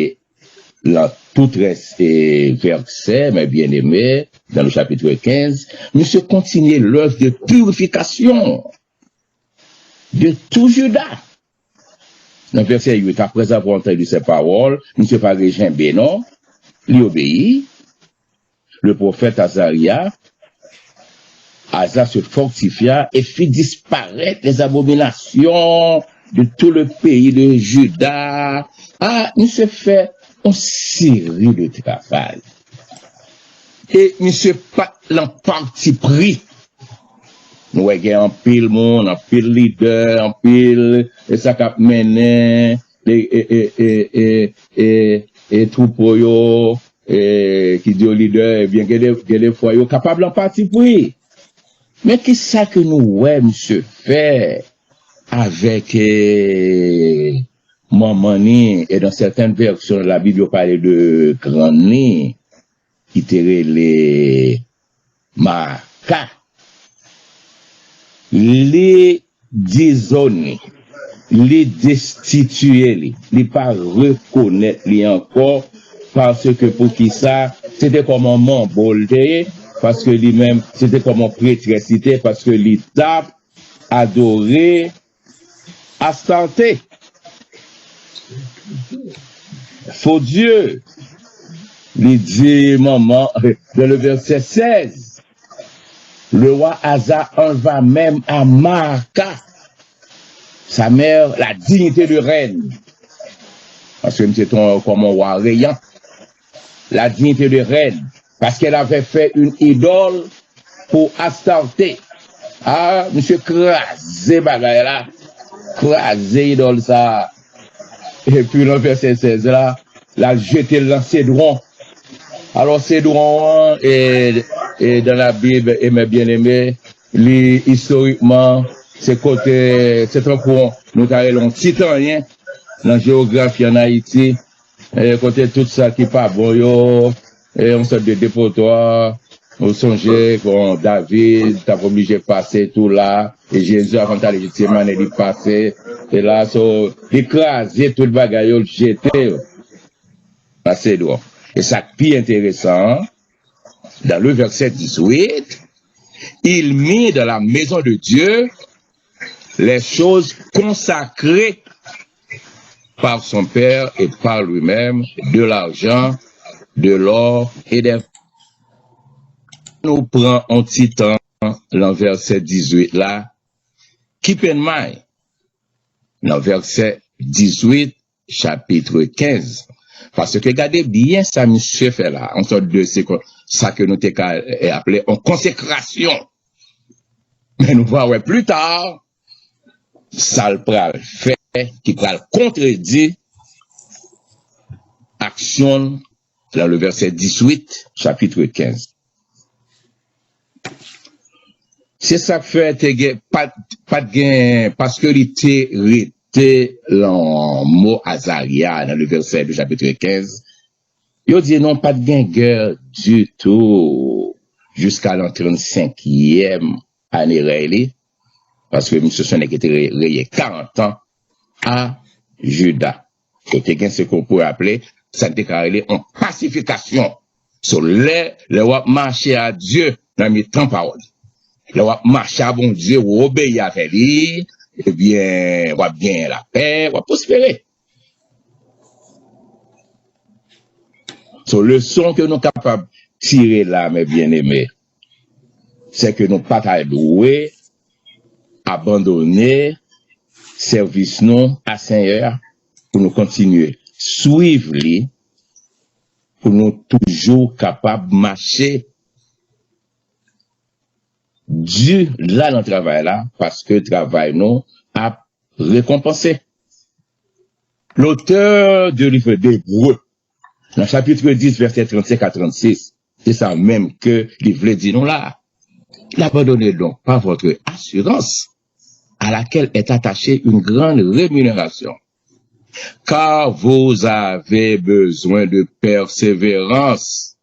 nan tout rès, e, vèsè, mes bien-aimés, dans le chapitre quinze, misye kontinye l'œuvre de purification de tout Juda. Nan vèsè uit, après avoir entendu ces paroles, misye pa rejenbe non, li obeyi. Le prophète Azaria, Aza se fortifia et fit disparaître les abominations de tout le pays de Juda. Ah, misye fè yon seri de travay. E misye pa t lan pati pri. Nou wè gen anpil moun, anpil lidè, anpil, e sa k ap mennen, e, e, e, e, e, e, e twoupo yo, e, ki di yo lidè, ebyen, gen de, gen de fwa yo kapab lan pati pri. Men ki sa ke nou wè misye fè avèk, e, manman ni, e dan sèten vèsyon Labib, yo pale de grann ni, ki te rele Maaka, li dezòne, li destitiye li, li pa rekonèt li ankò, paske poukisa, se te kòm on manbo l te ye, paske li menm, se te kòm on pretrès li te, paske li t ap adore Astarté. Fo dye. Li di manman, dans le verset seize, le roi Aza enleva même à Maaka, sa mère, la dignité de reine. Paske misye te kòm on wa reyan. La dignité de reine. Parce qu'elle avait fait une idole pour Astarté. Ah, misye kraze bagay la. Kraze idòl sa. Epi nan vèsè sèz la, l al jete l nan Sedwon. Alò, Sedwon an, e, e dan Labib, e mes bien-aimés, li istorikman, se kote, se tankou nou ta rele yon ti tanyen nan jewografi ann Ayiti, e, kote tout sa ki pa bon yo, e, yon sòt de depotwa. Ou sonje, bon, David t ap oblije pase tou la, e Jezi, avan l t ale Jetsemane, li pase, e la, so, li kraze tout bagay yo, l jete yo nan Sedwon. E sa k pi enteresan an, dans le verset dix-huit, il mit dans la maison de Dieu les choses consacrées par son père et par lui-même, de l'argent, de l'or et des. Nou pran yon ti tan lan vèsè dizuit la. Keep in mind, nan vèsè dizuit, chapit kenz. Paske gade byen sa misye fè la, yon sòt de, se kon sa ke nou te ka, eh, aple yon konsekrasyon. Men nou va wè pli ta sa l pral fè ki pral kontredi aksyon l nan le vèsè dizuit, chapit kenz. Se sa k fè te gen, pa t, pa t gen, paske li te rete lan mo Azarya nan le vèsè de chapit kenz, yo di non, pa t gen gè ditou jiska lan trannsenkyèm ane rèy li, paske misye se yon nèg ki te re-, reye karant an a Jida. Yo te gen se ke w pou aple, sa n te ka rele yon pasifikasyon. So, lè, lè w ap mache a Dye nan mitan pawòl, lè w ap mache a Bondye, w obeyi avè li, ebyen, w ap genyen lapè, w ap pwospere. So, leson ke nou kapab tire la, mes bien-aimés, se ke nou pa ta dwe abandone sèvis nou a Senyè a pou nou kontinye swiv li, pou nou toujou kapab mache di la nan travay la, paske travay nou ap rekonpanse. L'auteur du livre d'Hébreux, nan chapit dis, vèsè trannsenk a trannsis, se sa menm ke li vle di nou la. Il abandonnez donc pas votre assurance, à laquelle est attachée une grande rémunération, car vous avez besoin de persévérance,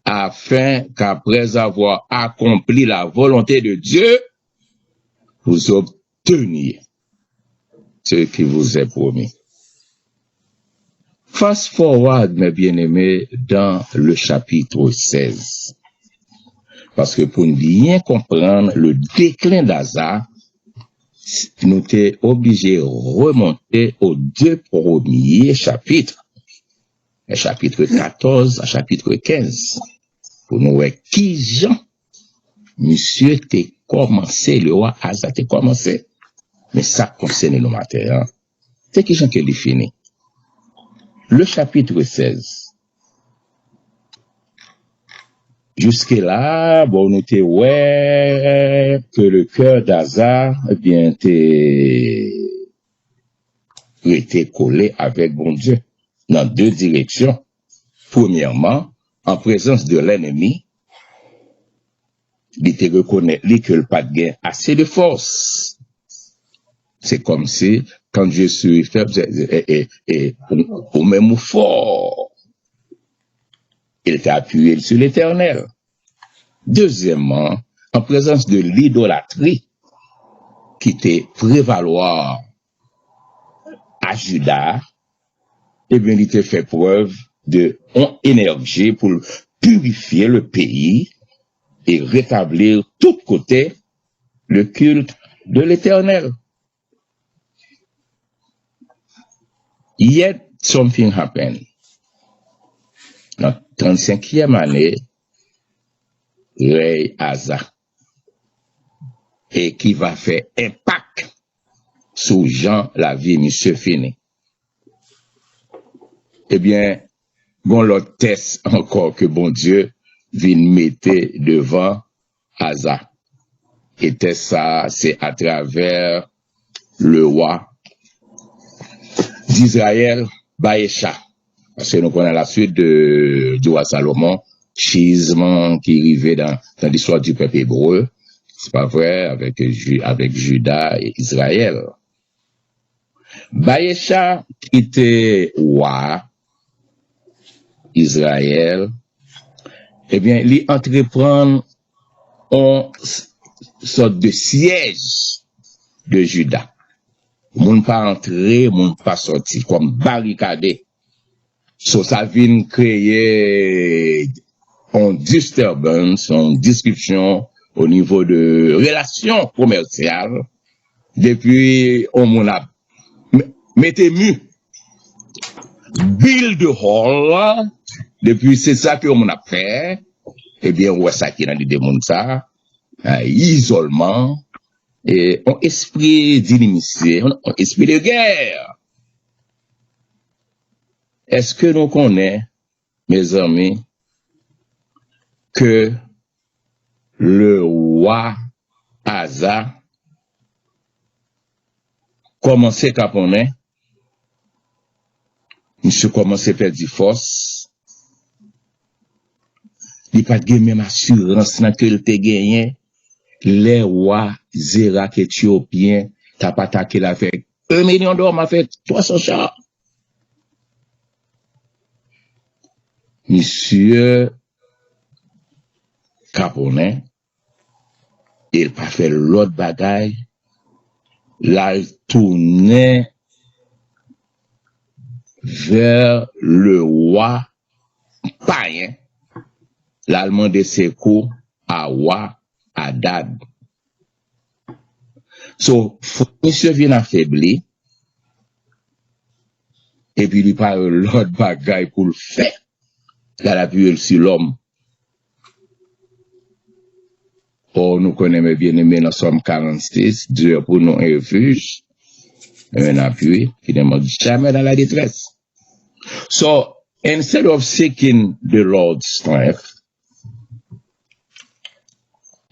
afin qu'après avoir accompli la volonté de Dieu, vous obteniez ce qui vous est promis. Fast forward, mes bien-aimés, dans le chapitre seize. Paske pou n byen konprann le déclin d'Aza, nou te oblije remonte aux deux premiers chapitres, le chapitre quatorze à chapitre quinze, pou nou wè kijan misye te kòmanse, le wa Aza te kòmanse. Men sa k konsène nou maten an, se kijan ke li fini. Le chapitre seize. Jiske la, bon, nou te wè ke le cœur d'Aza, ebyen, te rete kole avèk Bondye nan de direksyon. Premyèman, an prezans de lènmi, li te rekonèt li ke l pa t gen ase de fòs. Se kòmsi, quand je suis faible, e, e, e, ou, ou menm ou fò. Il te appuie sur l'Éternel. Dezyèmman, an prezans de lidolatri ki te prevalwa a Jida, ebyen, li te fè prèv de yon enèji pou l pirifye le peyi e retablir tout kote le culte de l'Éternel. Yet something happened. Nan trannsenkyèm ane rèy Aza, e ki va fè enpak sou jan lavi misye fini. Ebyen, gon lòt tès ankò ke Bondye vin mete devan Aza. E tès sa a, se atravè le wa d'Izrayèl, Bayecha. Paske nou konnen la suite de, du roi Salomon, schisme ki rive dans, dans l'histoire du peuple hébreu, c'est pas vrai, avec, Ju- avec Juda et Israël. Bayecha ki te wa Izrayèl, ebyen, li antreprann yon s- sòt de syèj de Jida. Moun pa antre, moun pa sòti, kòm barikade. So, sa vin kreye yon disturbance, yon disripsyon o nivo de relasyon komèsyal. Depi yon moun ap m- mete mi, build the wall, depi se sa ke yon moun ap fè, ebyen, ou wè sa ki nan lide moun sa, eh, izòlman, e yon espri dinimisyè, yon espri de gè. Èske nou konnen, mezanmi, ke le wa Aza kòmanse kaponnen, misye kòmanse pèdi fòs, li pa t gen menm asirans nan ke l te genyen lè wa Zerak Etyopyen t ap atake l avèk un milyon dòm, avèk twa san cha. Misye kaponnen, e l pa fè lòt bagay, l al tounen vè le wa payen, l al mande sekou a wa Adad. So, fòs misye vin afebli, epi li pa gen lòt bagay pou l fè, l al apiye l sou lòm. Or, nou konnen, mes bien-aimés, nan Sòm karannsis, Dieu pour nous un refuge, un appui, qui ne manque jamais dans la détresse. So, instead of seeking the Lord's strength,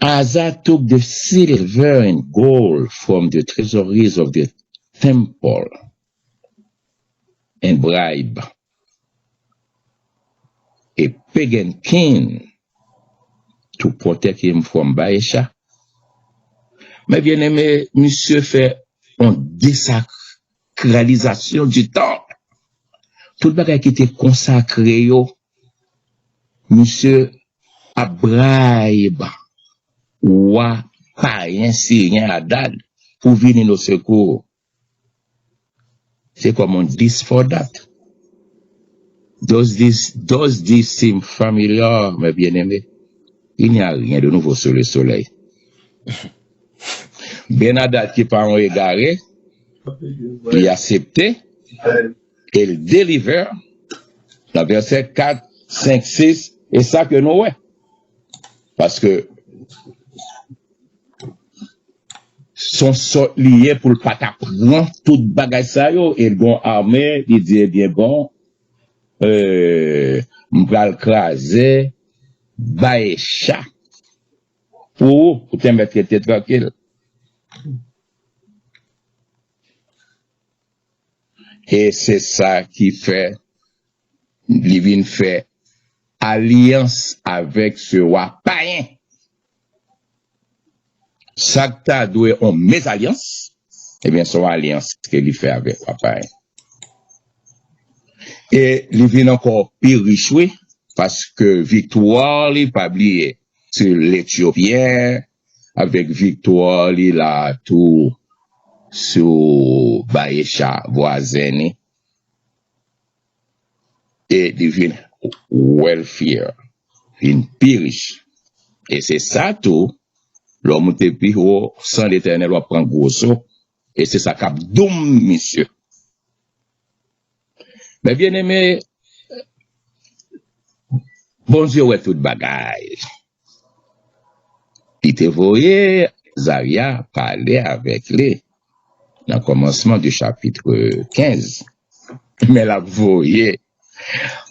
Asa took the silver and gold from the treasuries of the temple and bribe a pagan king to protect him from Baesha. Men byeneme, misye fè yon desakralizasyon di tanp. Tout bagay ki te konsakre yo, misye ap brayb wa payen siryen Adad pou vini nan sekou. C'est comme on dit for that. Does this, does this seem familiar, mes bien-aimés? Il n'y a rien de nouveau sous le soleil. Benadad ki pa yon egare, li aksepte e l deliver nan vèsè kat, senk, sis, e sa ke nou wè. Paske s on sòt li ye pou l pa ta pran tout bagay sa yo, e l gon ame, li di, ebyen bon, euh, m pral kraze Baesha pou ou, pou te mèt rete trankil. E se sa ki fè li vin fè alyans avèk se wa payen. Sa k ta dwe yon mezalyans, ebyen, se yon alyans ke li fè avèk wa payen. E li vin ankò pi rich, wi, paske viktwa li, pa bliye, sou Letyopyen, avèk viktwa li la tou sou Baesha vwazen li. E li vin wealthier, vin pi rich. E se sa tou, lè w moute pi wo, san Letènèl, w ap pran gwo so. E se sa k ap doum misye. Men byeneme, Bondye wè tout bagay. Li te voye Azarya pale avèk li nan kòmansman de chapit kenz. Men l ap voye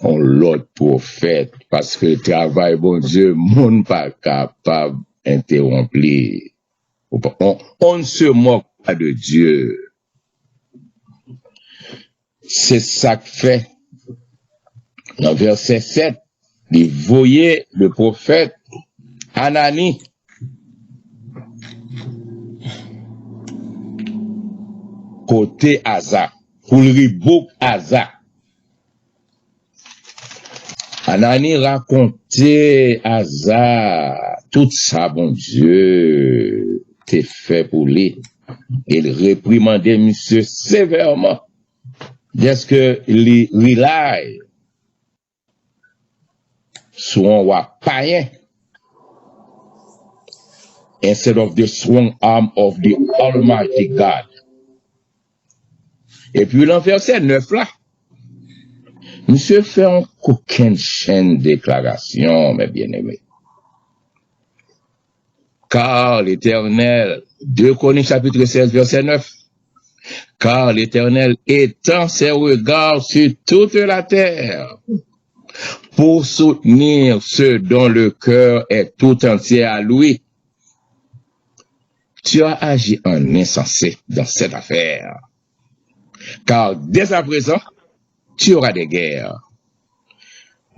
yon lòt pwofèt, paske travay Bondye, moun pa kapab entewonp li. On, on ne se moque pas de Dieu. Se sa k fè, nan vèsè sèt, li voye le pwofèt Anani kote Aza, pou l rebouk Aza. Anani rakonte Aza tout sa Bondye te fè pou li. E l reprimande misye sevèman dèske li rely sou yon wa payen instead of the strong arm of the Almighty God. Epi nan vèsè nèf la, misye fè yon kokennchenn deklarasyon, mes bien-aimés. Car l'Éternel, deux Chroniques chapitre seize, verset neuf. Car l'Éternel étend ses regards sur toute la terre pour soutenir ceux dont le cœur est tout entier à lui. Tu as agi en insensé dans cette affaire. Car dès à présent, tu auras des guerres.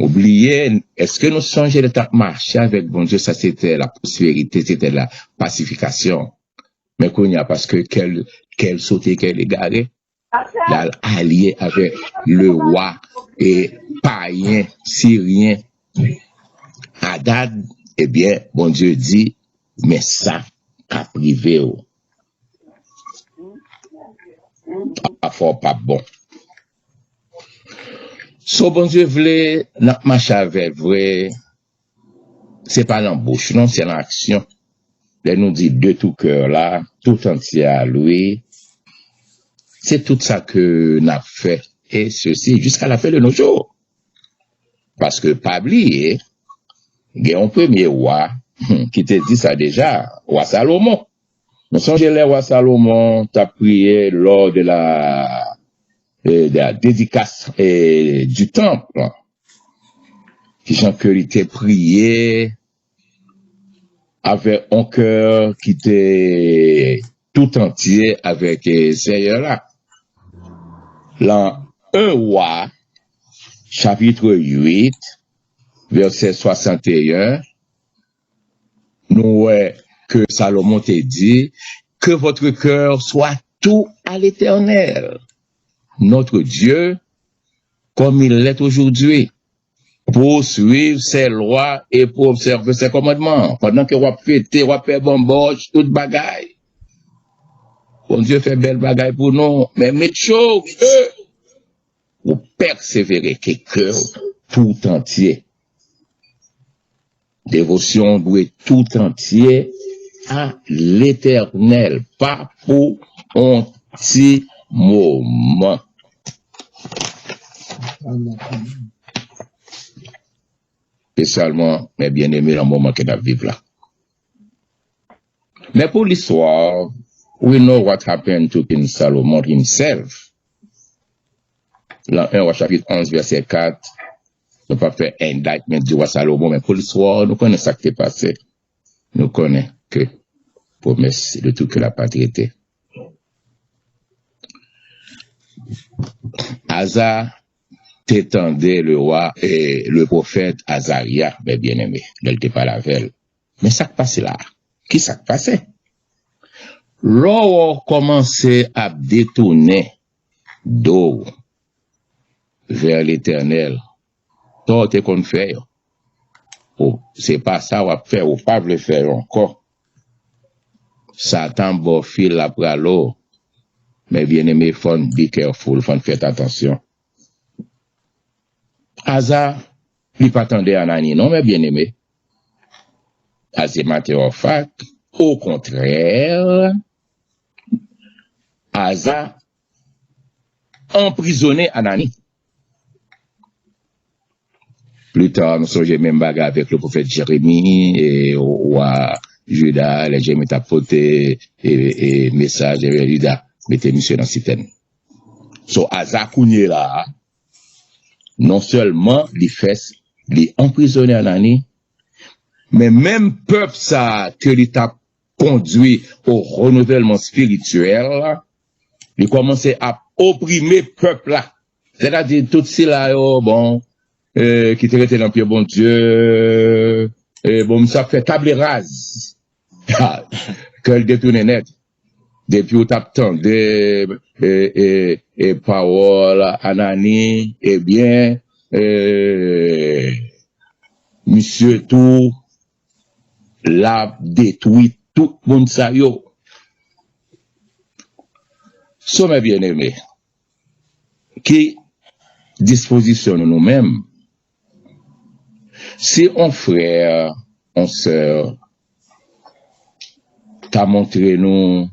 Ou bliye, èske nou sonje lè t ap mache avèk Bondye, sa se te la pwosperite, se te la pasifikasyon. Men kounye a, paske kè l, kè l sote, kè l egare, l al alye avèk le wa e payen siryen Adad, ebyen, Bondye di, men sa k ap rive w. Pafwa w p ap bon. So Bondye vle, n ap mache avè l vre. Se pa nan bouch, non, se nan aksyon. Lè nou di de tout cœur la, tout entier à lui, se tout sa ke n ap fè. E sesi jusqu'à la fin de nos jours. Paske pa bliye, gen yon premye wa, ki te di sa deja, wa Salomon. Nou sonje lè wa Salomon t ap priye lors de la, eh, de la dédicace, eh, du temple, kijan ke li te priye avèk yon kè ki te tout antye avèk, eh, Senyè la. Lan en Wa, chapit uit, vèsè swasanteyen, nou wè ke Salomon te di, que votre cœur soit tout à l'Éternel, notre Dieu, comme il l'est aujourd'hui, pour suivre ses lois et pour observer ses commandements. Pandan ke w ap fete, w ap fè banbòch, tout bagay, Bondye fè bèl bagay pou nou, men make sure ke ou pèsevere, ke kè w tout antye. Devosyon dwe tout antye a Letènèl, pa pou on ti moman. Espesyalman, mes bien-aimés, nan moman ke n ap viv la. Men pou listwa, we know what happened to King Solomon himself. Lan en Wa chapit onz, vèsè kat, nou pa fè indictment di wa Salomon, men pou listwa, nou konnen sa k te pase. Nou konnen ke promès de tout ke la pa trete. Aza te tande le wa, eh, le pwofèt Azarya, mes bien-aimés, lè l te pale avè l. Men sa k pase la a? Ki sa k pase? Lè w kòmanse ap detounen do w vè Letènèl, sa w te konn fè yo, ou, se pa sa w ap fè, ou pa vle fè yo ankò. Satan ba w fil la pral o. Mes bien-aimés, fò n be careful, fò n fè atansyon. Aza, li pa tande Anani non, mes bien-aimés. As a matter of fact, okontrè, Aza anprizone Anani. Pli ta, nou sonje menm bagay avèk le pwofèt Jeremi, e wa Jida, lè Jeremi t ap pote, e, e, mesaj, e Jida mete misye nan sitèn. So, Aza kounye la a, non sèlman li fè, li anprizone Anani, men menm pèp sa a ke li t ap kondwi o renouvèlman espirityèl, li kòmanse ap oprime pèp la. Sètadi tout sila yo, bon, eh, ki te rete nan pye Bondye, eh, bon, misye ap fè table rase. Kè l detounen nèt. Depi w t ap tande, eh, eh, eh, pawòl Anani, ebyen, eh, misye tou, l ap detwi tout moun sa yo. So, mes bien-aimés, ki dispozisyon nou, nou menm? Si on frè, on sè ta montre nou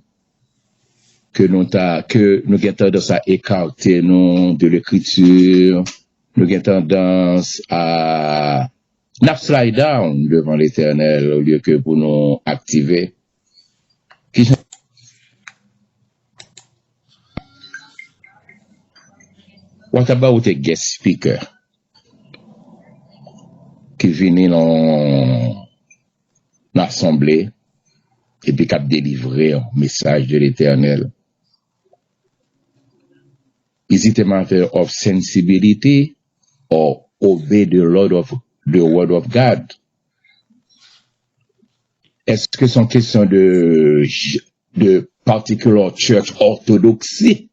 ke nou ta, ke nou gen tandans a ekate nou de lekriti, nou gen tandans a, n ap slide down devan Letènèl olye ke pou nou aktive. Kijan? What about a guest speaker ki vini nan asanble epi k ap delivre yon mesaj de Letènèl? Is it a matter of sensibility or obey the Lord of the Word of God? Èske se yon kesyon de, de particular church orthodoxy?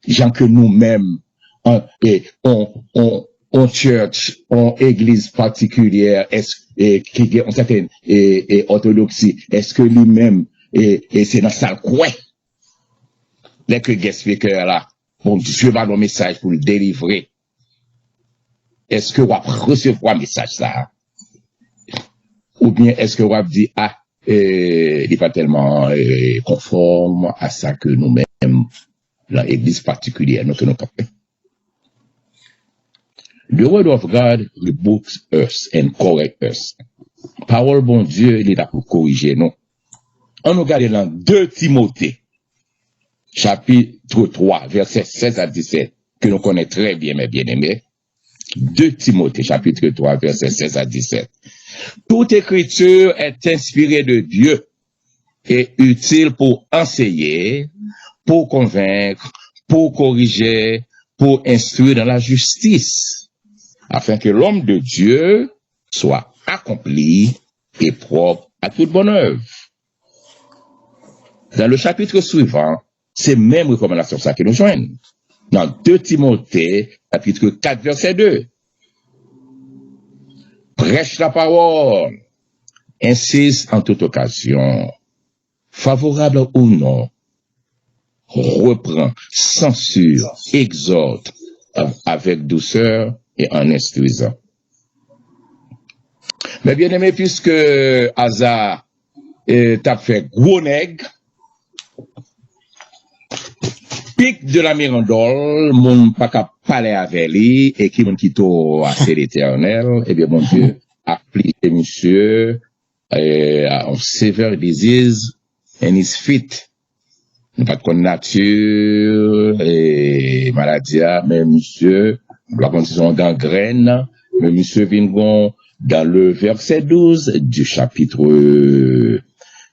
Jan ke nou menm, an, e, on, on, on church, on egliz patikilyè, èske, e, ki gen yon sèten, e, e, orthodoxy, èske li menm, e, e se nan sa l kwè? Lè ke guest speaker la, Bondye ba l yon mesaj pou l delivre, èske w ap resevwa mesaj sa a? Oubyen èske w ap di, a, e, li pa tèlman, e, konfòm a sa ke nou menm, nan egliz patikilyè nou, ke nou t ap fè? The word of God rebukes us and corrects us. Pawòl Bondye, li la pou korije nou. Ann nou gade nan de Timote, chapit twa, vèsè sèz a disèt, ke nou konnen trè byen, mes bien-aimés. De Timote, chapit twa, vèsè sèz a disèt. Toute écriture est inspirée de Dieu et utile pour enseigner, pour convaincre, pour corriger, pour instruire dans la justice, afin que l'homme de Dieu soit accompli et propre à toute bonne œuvre. Dans le chapitre suivant, se menm rekòmandasyon sa ke nou jwenn nan de Timote, chapit kat, vèsè de. Prêche la parole, insiste en toute occasion, favorable ou non, reprend, censure, exhorte avec douceur et en instruisant. Mes bien-aimés, puisque Aza eh, t ap fè gwo nèg, pik de la mirandòl, moun pa ka pale avè li, e ki moun ki to a se Letènèl, ebyen, Bondye aflije misye, eh, on severe disease in his feet. Nou pa t konn nati, eh, maladi a, men misye, nou pa konn si se yon gangrèn, men misye vin gon, dans le verset douze du chapitre,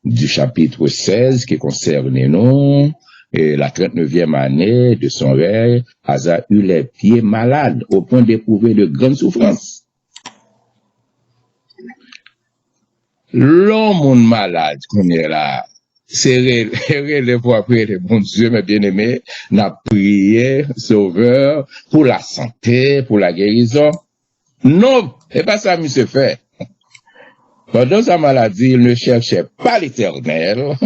du chapitre seize qui concerne nous, et la trente-neuvième année de son règne, Asa eut les pieds malades au point d'éprouver de grandes souffrances. Lè yon moun malad, kounye la, se re-, rele pou ap rele Bondye, mes bien-aimés, n ap priye Sovè pou la sante, pou la gerizon. Non, se pa sa misye fè. Pendant sa maladie, il ne cherchait pas l'Éternel,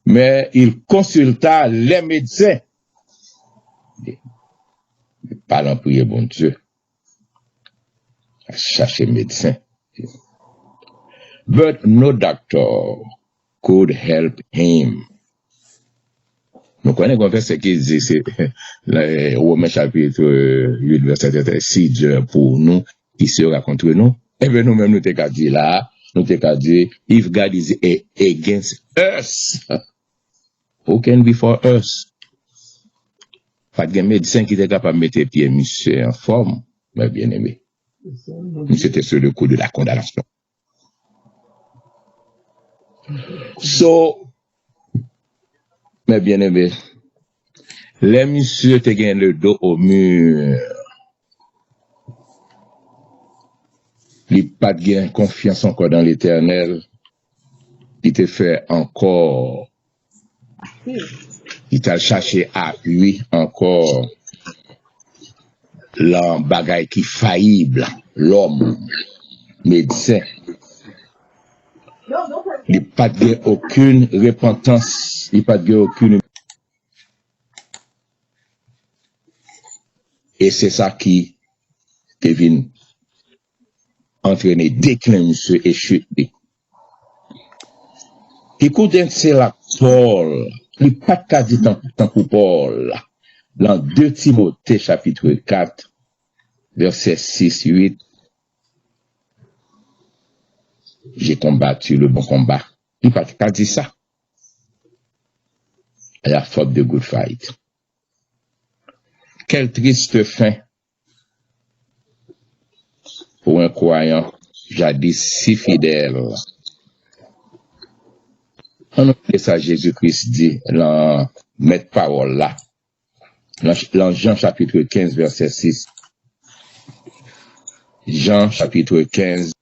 mais il consulta les médecins. Li pa nan priye Bondye. Chache medsen. But no doctor could help him. Nou konnen gon vèsè ki di, se Women chapit uit, vèsè trente, si Dye pou nou, qui sera contre nous? Ebyen, nou menm, nou te ka di la, nou te ka di, if God is a-, against us, who can be for us? Pa t gen medsen ki te kapab mete pye misye anfòm, mes bien-aimés. Misye te sou le kou de la kondanasyon. So, mes bien-aimés, lè misye te gen le dos au mur, li pa t gen konfyans ankò dans l'Éternel, li te fè ankò, li t al chache apui ankò lan bagay ki fayib, lòm, medsen. Li pa t gen okenn repantans, li pa t gen okenn. E se sa ki te vin antrene deklen misye e chit li. He couldn't say like Paul. Li pa t ka di tan-, tankou Pòl. Nan de Timote chapit kat, vèsè sis, uit, j'ai combattu le bon combat. Li pa t ka di sa. I have fought the good fight. Quelle triste fin pour un croyant jadis si fidèle. Ann nou gade sa Jezi Kris di nan mèt pawòl la, nan, nan Jan chapit kenz, vèsè sis. Jan chapit kenz,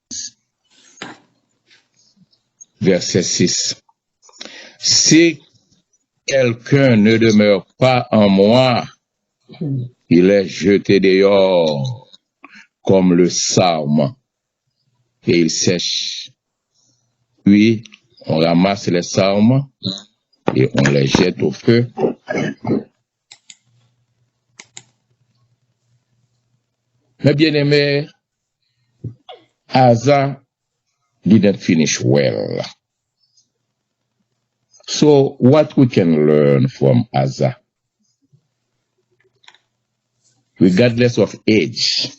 vèsè sis. Si quelqu'un ne demeure pas en moi, il est jeté dehors comme le sarment, et il sèche. Puis, on ramasse les sarments et on les jette au feu. Mes bien-aimés, Asa didn't finish well. So, what we can learn from Asa? Regardless of age,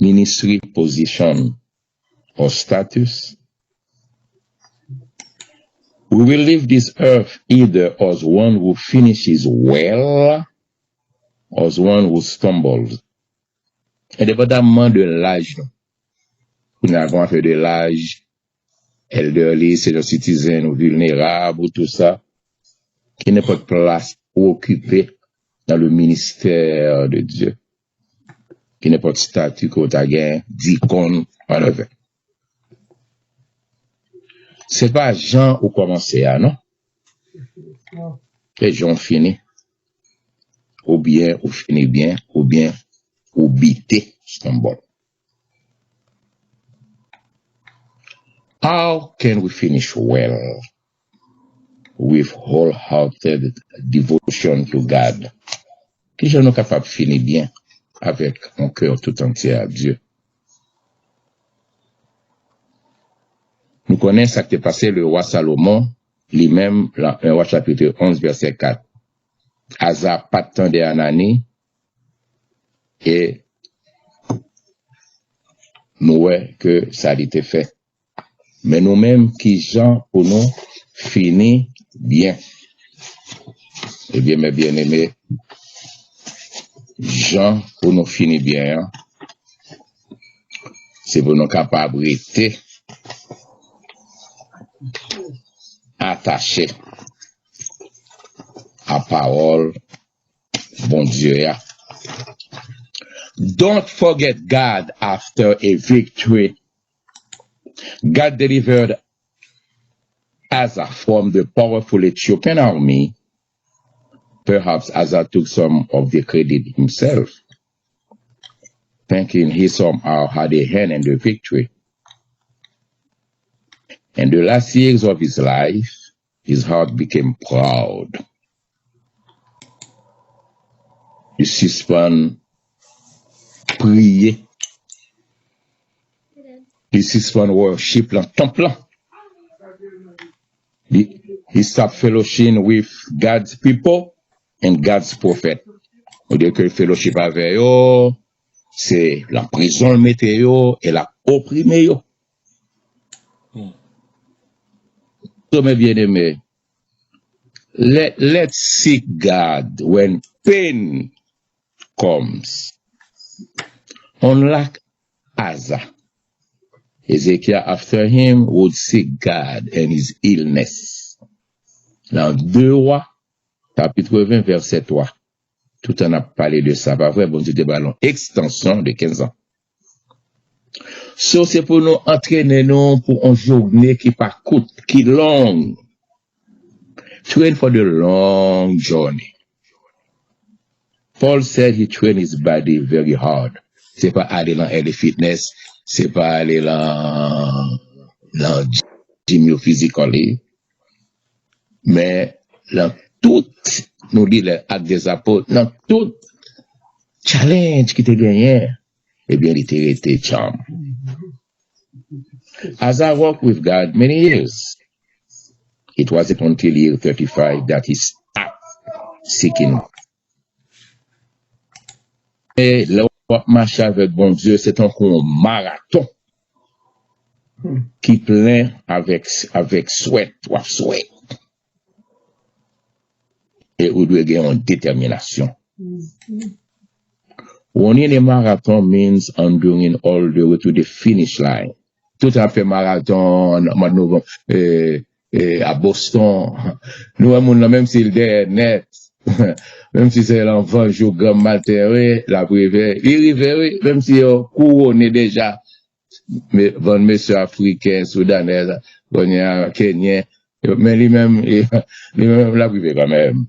ministry position or status. We will leave this earth either as one who finishes well or as one who stumbles. Endepandaman de laj nou. Kounye a, gen afè de laj, elderly, senior citizen, ou vilnerab, ou tout sa. Ki nenpòt plas ou okipe dans le ministère de Dieu. Ki nenpòt stati ke w ta gen, dikon, whatever. Se pa jan ou kòmanse a, non. Se jan w fini. Oubyen ou fini byen, oubyen ou bite, stumble. How can we finish well with wholehearted devotion to God? Kijan nou kapab fini byen avèk yon kè tout antye a Dye? Nou konnen sa k te pase le wa Salomon, li menm, lan en Wa chapit onz, vèsè kat. Aza pa t tande Anani, e nou wè ke sa li te fè. Men nou menm, kijan pou nou fini byen? Ebyen, mè byeneme, jan pou nou fini byen an, se pou nou kapab rete atache a pawòl Bondye a. Don't forget God after a victory. God delivered Asa from the powerful Ethiopian army. Perhaps Asa took some of the credit himself, thinking he somehow had a hand in the victory. In the last years of his life, his heart became proud. Li sispann priye. Li sispann worship lan tanp lan. Li, he stopped fellowship with God's people and God's prophet. Olye ke l fellowship avè yo, se lan prizon l mete yo e l ap oprime yo. Hmm. So, mè byeneme, let, let's seek God when pain comes. Unlike Asa, Hezekiah after him would seek God in his illness. Nan de Wa, chapit ven, vèsè twa. Toutan n ap pale de sa, pa vre? Bondye te ba l yon ekstansyon de kenz an. So, se pou nou antrene nou pou yon jounen ki pa kout, ki long. Train for the long journey. Paul said he trained his body very hard. Se pa ale lan L A Fitness, se pa ale lan, lan gym yo physically. Men, lan tout, nou li lè Actes des Apôtres, lan tout challenge ki te genyen, ebyen, li te rete djanm. As I walk with God many years, it wasn't until year thirty-five that he stopped seeking. E lè w ap mache avèk Bondye, se tankou yon maraton ki plen avèk, avèk swèt, w ap swèt. E ou dwe gen yon detèminasyon. Running a marathon means enduring all the way to the finish line. Tout ap fè maraton nan mwa novanm, e, e, a Boston. Nou wè moun nan, menm si l dèyè nèt, menm si se lan van jou granm maten, wi, l ap rive. Li rive, wi, menm si yo kouwone deja. Me, bann mesye afriken, soudanè, kounye a, kenyen, men li menm, li, li menm, l ap rive kanmenm.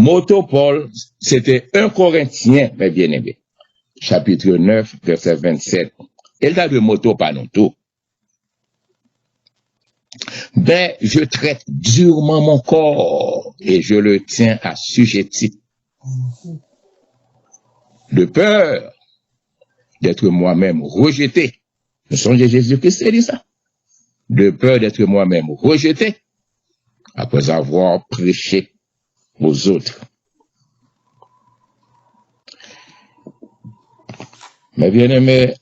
Moto Pòl, se te en Korentyen, mè byeneme, chapit nèf, vèsè vennsèt. E l ta dwe moto pa nou tou. Ben, je traite durement mon corps et je le tiens assujetti. De peur d'être moi-même rejeté. Nou sonje Jezikri te di sa. De peur d'être moi-même rejeté après avoir prêché aux autres. Mes bien-aimés,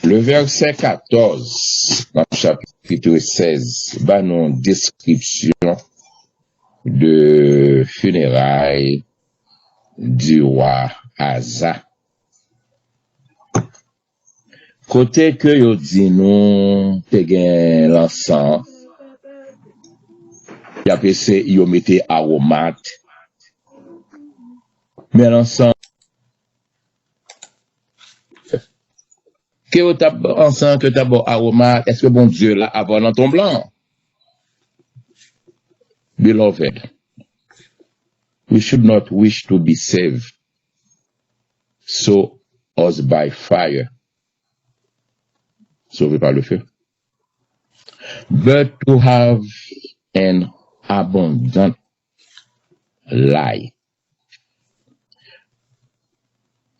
le verset quatorze dans le chapitre seize ba nou yon deskripsyon de funérailles du roi Asa. Kote ke yo di nou te gen lansan, y ap eseye yo mete awomat. Men lansan ke yo t ap ansanm, ke yo t ap ba w awomat, èske Bondye la avan nan tonm lan? Beloved, we should not wish to be saved, so as by fire, sauvé par le feu, but to have an abundant life.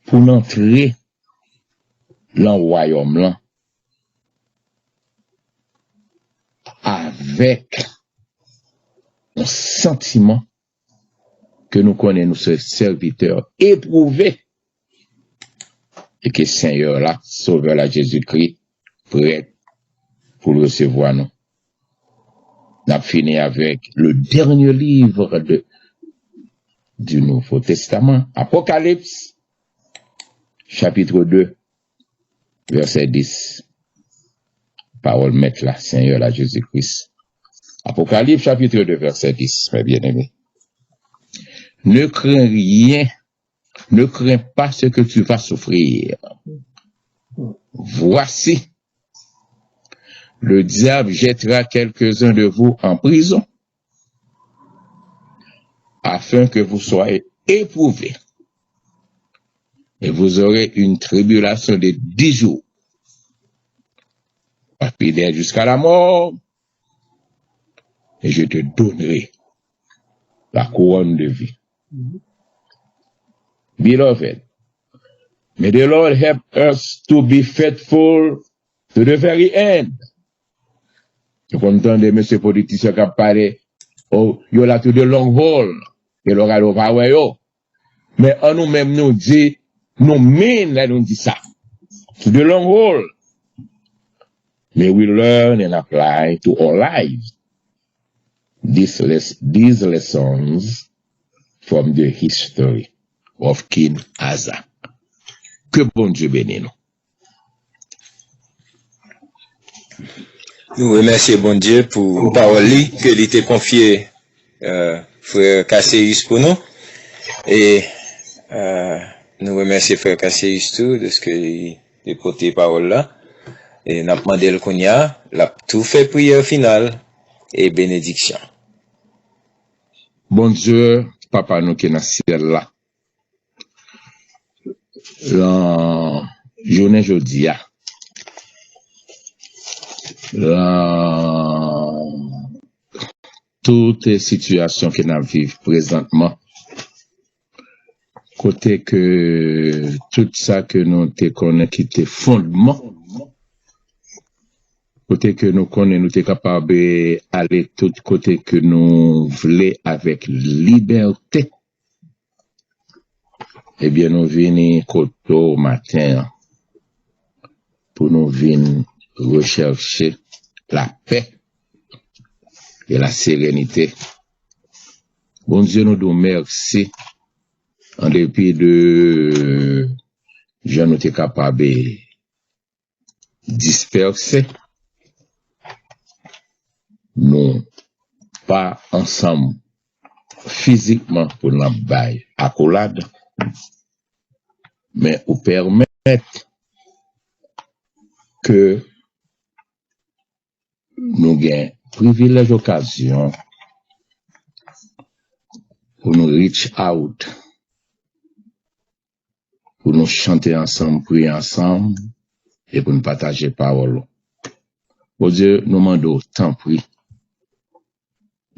Pou n antre nan wayòm lan avèk yon santiman ke nou konnen nou se sèvitè epwouve e ke Senyè la, Sovè la, Jezikri, prè pou l resevwa nou. N ap fini avèk le dernier livre de, du Nouveau Testament, Apocalypse, chapitre deux, verset dix. Pawòl Mèt la, Senyè la, Jezikri. Apocalypse, chapitre deux, verset dix, mes bien-aimés. Ne crains rien, ne crains pas ce que tu vas souffrir. Voici, le diable jettera quelques-uns de vous en prison, afin que vous soyez éprouvés. Et vous aurez une tribulation de dix jours. Sois fidèle jusqu'à la mort, et je te donnerai la couronne de vie. Beloved, may the Lord help us to be faithful to the very end. Ou konn tande mesye politisyen k ap pale, oh, yo la to the long haul, e lè w gade w pa wè yo. Men an nou menm nou di, nou mean lè nou di sa. To the long haul. May we learn and apply to our lives these, les- these lessons from the history of King Asa. Ke Bondye beni nou. Nou remèsye Bondye pou pawòl li ke li te konfye euh, frè Cassius pou nou. E euh, nou remèsye frè Cassius tou deske li te pote pawòl la. E n ap mande l kounye a, l ap tou fè priyè final e benediksyon. Bondye, Papa nou ki nan syèl la, lan jounen jodi a, lan tout sitiyasyon ke n ap viv prezantman, kote ke tout sa ke nou te konnen ki te fondman, kote ke nou konnen nou te kapab ale tout kote ke nou vle avèk libète, ebyen, nou vini kote w maten an pou nou vin rechèche lapè e laserenite. Bondye, nou di w mèsi an depi de jan nou te kapab dispèse, nou pa ansanm fizikman pou n ap bay akolad, men ou pèmèt ke nou gen privilèj, okazyon pou nou reach out, pou nou chante ansanm, priye ansanm, e pou nou pataje pawòl ou. Bondye, nou mande w, tanpri,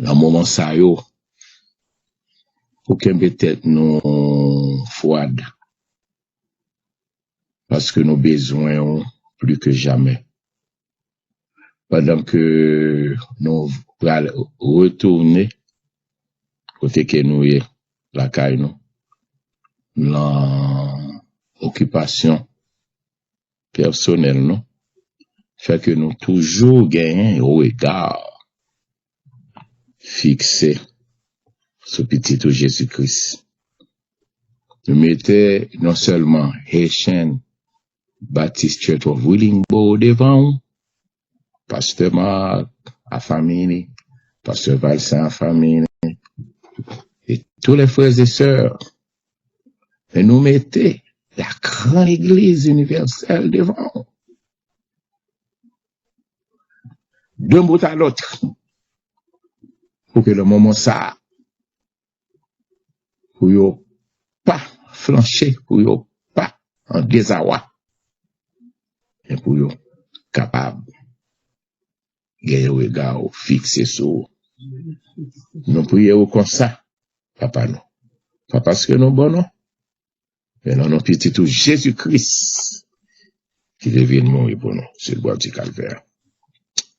nan moman sa yo, pou kenbe tèt nou fwad, paske nou bezwen w pli ke jamè. Pandan ke nou pral retounen kote ke nou ye, lakay nou, nan okipasyon pèsonèl nou fè ke nou toujou genyen yon rega fikse sou Pitit ou Jezi Kris. Nou mete non sèlman Haitian Baptist Church of Willingboro devan w, Pastè Marc, a famini, Pastè Valcin, a famini, e tous les frères et sœurs, men nou mete la grande église universelle devan w. D'un bout à l'autre, pou ke nan moman sa a, pou yo pa flanche, pou yo pa an dezawa, men pou yo kapab gen yon rega fikse sou ou. Nou priye ou konsa, Papa nou. Pa paske nou bon non, men nan non Pitit ou Jezi Kris, ki te vin mouri pou nou sou bwa di Kalvè.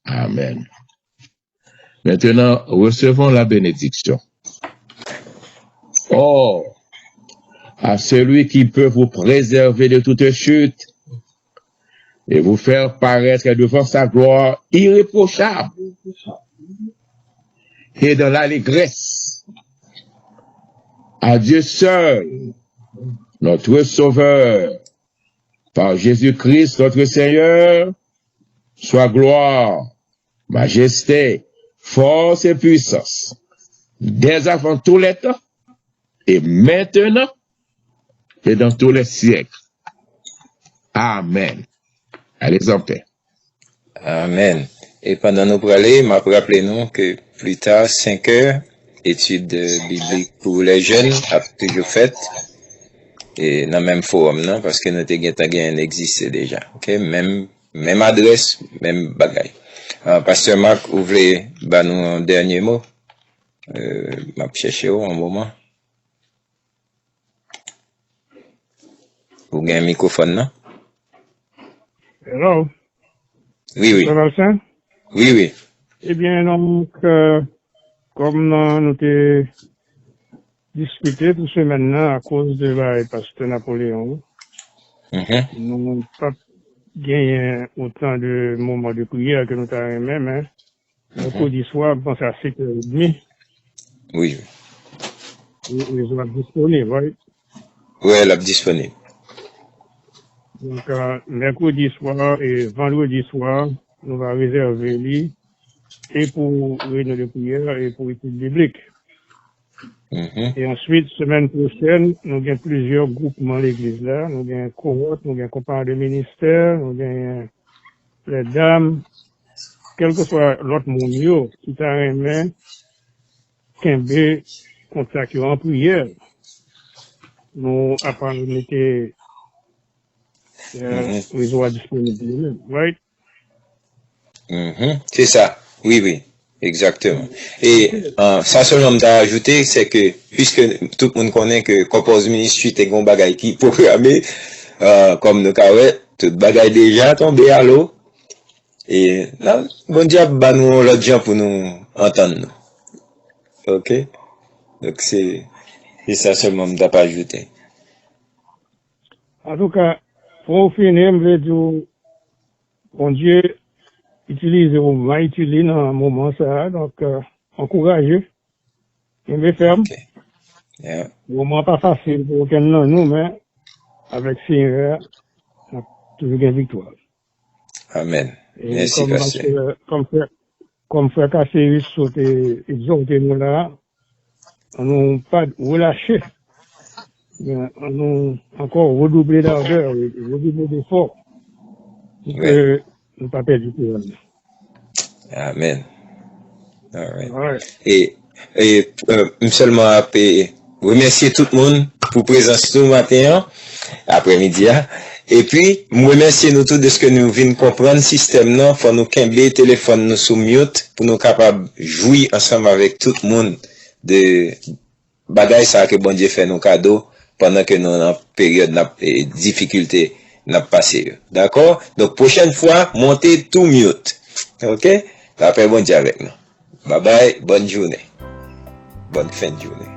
Amèn. Maintenant, recevons la bénédiction. Or, à celui qui peut vous préserver de toute chute et vous faire paraître devant sa gloire irréprochable et dans l'allégresse, à Dieu seul, notre Sauveur, par Jésus-Christ notre Seigneur, soit gloire, majesté, force et puissance, dès avant tous les temps, et maintenant, et dans tous les siècles. Amen. Allez en paix. Amèn. E pandan nou prale, m ap raple nou ke pli ta, senk è, etid biblik pou lè jèn ap toujou fèt e nan menm fowòm nan, paske nou te gentan genyen l egziste deja. Oke? Menm, menm adrès, menm bagay. Ah, Pastè Marc, ou vle ba nou yon dènye mo? Euh, m ap chèche w yon moman. Ou gen mikwofòn nan? Hello. Wi, wi. Pastè Valcin? Wi, wi. Ebyen, donk, euh, kòm nou te diskite pou semèn nan akoz de bagay Pastè Napoleon, nou p ap genyen otan de moman de priyè ke nou ta renmen, men Mèkredi swa, m panse a senk è edmi. Wi. Rezo ap disponib, right? Wi, l ap disponib. Donk, mèkredi swa e vandredi swa, nou va rezève li e pou reyinyon de priyè e pou etid biblik. E answit, semèn pwochèn, nou gen plizyè gwoupman legliz la. Nou gen kohòt, nou gen konpayon de ministè, nou gen lèdam, kèlkeswa lòt moun yo ki ta renmen kenbe kontak yo an priyè. Nou ap al mete rezo a disponib li menm, right? Se sa. Wi, wi. Egzakteman. E sa sèlman m ta ajoute, se ke, piske tout moun konnen ke Corpus Ministry te gen yon bagay ki pwograme, kòm nou ka wè, tout bagay deja tonbe alo. E la, Bondye ap ba nou yon lòt jan pou nou antann nou. Oke? Donk, se se sa sèlman m t ap ajoute. Antouka, pou w fini, m vle di w, Bondye itilize w mighty nan moman sa a, donk, ankouraje, kenbe fèm. Moman an pa fasil pou okenn nan nou, men avèk Senyè a, n ap toujou gen viktwa. Amèn. Mèsi, pastè. Kòm frè Kasiris sot egzòte nou la, ann nou pa relache, men ann nou ankò redouble d'ardè, redouble d'efò, pou ke nou pa pèdi kouwòn nan. Amèn. Alright. E, e m sèlman ap remèsye tout moun pou prezans nou maten an, aprèmidi a. Epi, m remèsye nou tou dèske nou vin konprann sistèm nan, fò nou kenbe telefòn nou sou mute pou nou kapab jwi ansanm avèk tout moun de bagay sa ke Bondye fè nou kado pandan ke nou nan peryòd n ap, e, difikilte n ap pase yo. Dakò? Donk, pwochèn fwa, monte tou mute. Oke? Lapè Bondye avèk nou. Babay, bòn jounen. Bòn fen jounen.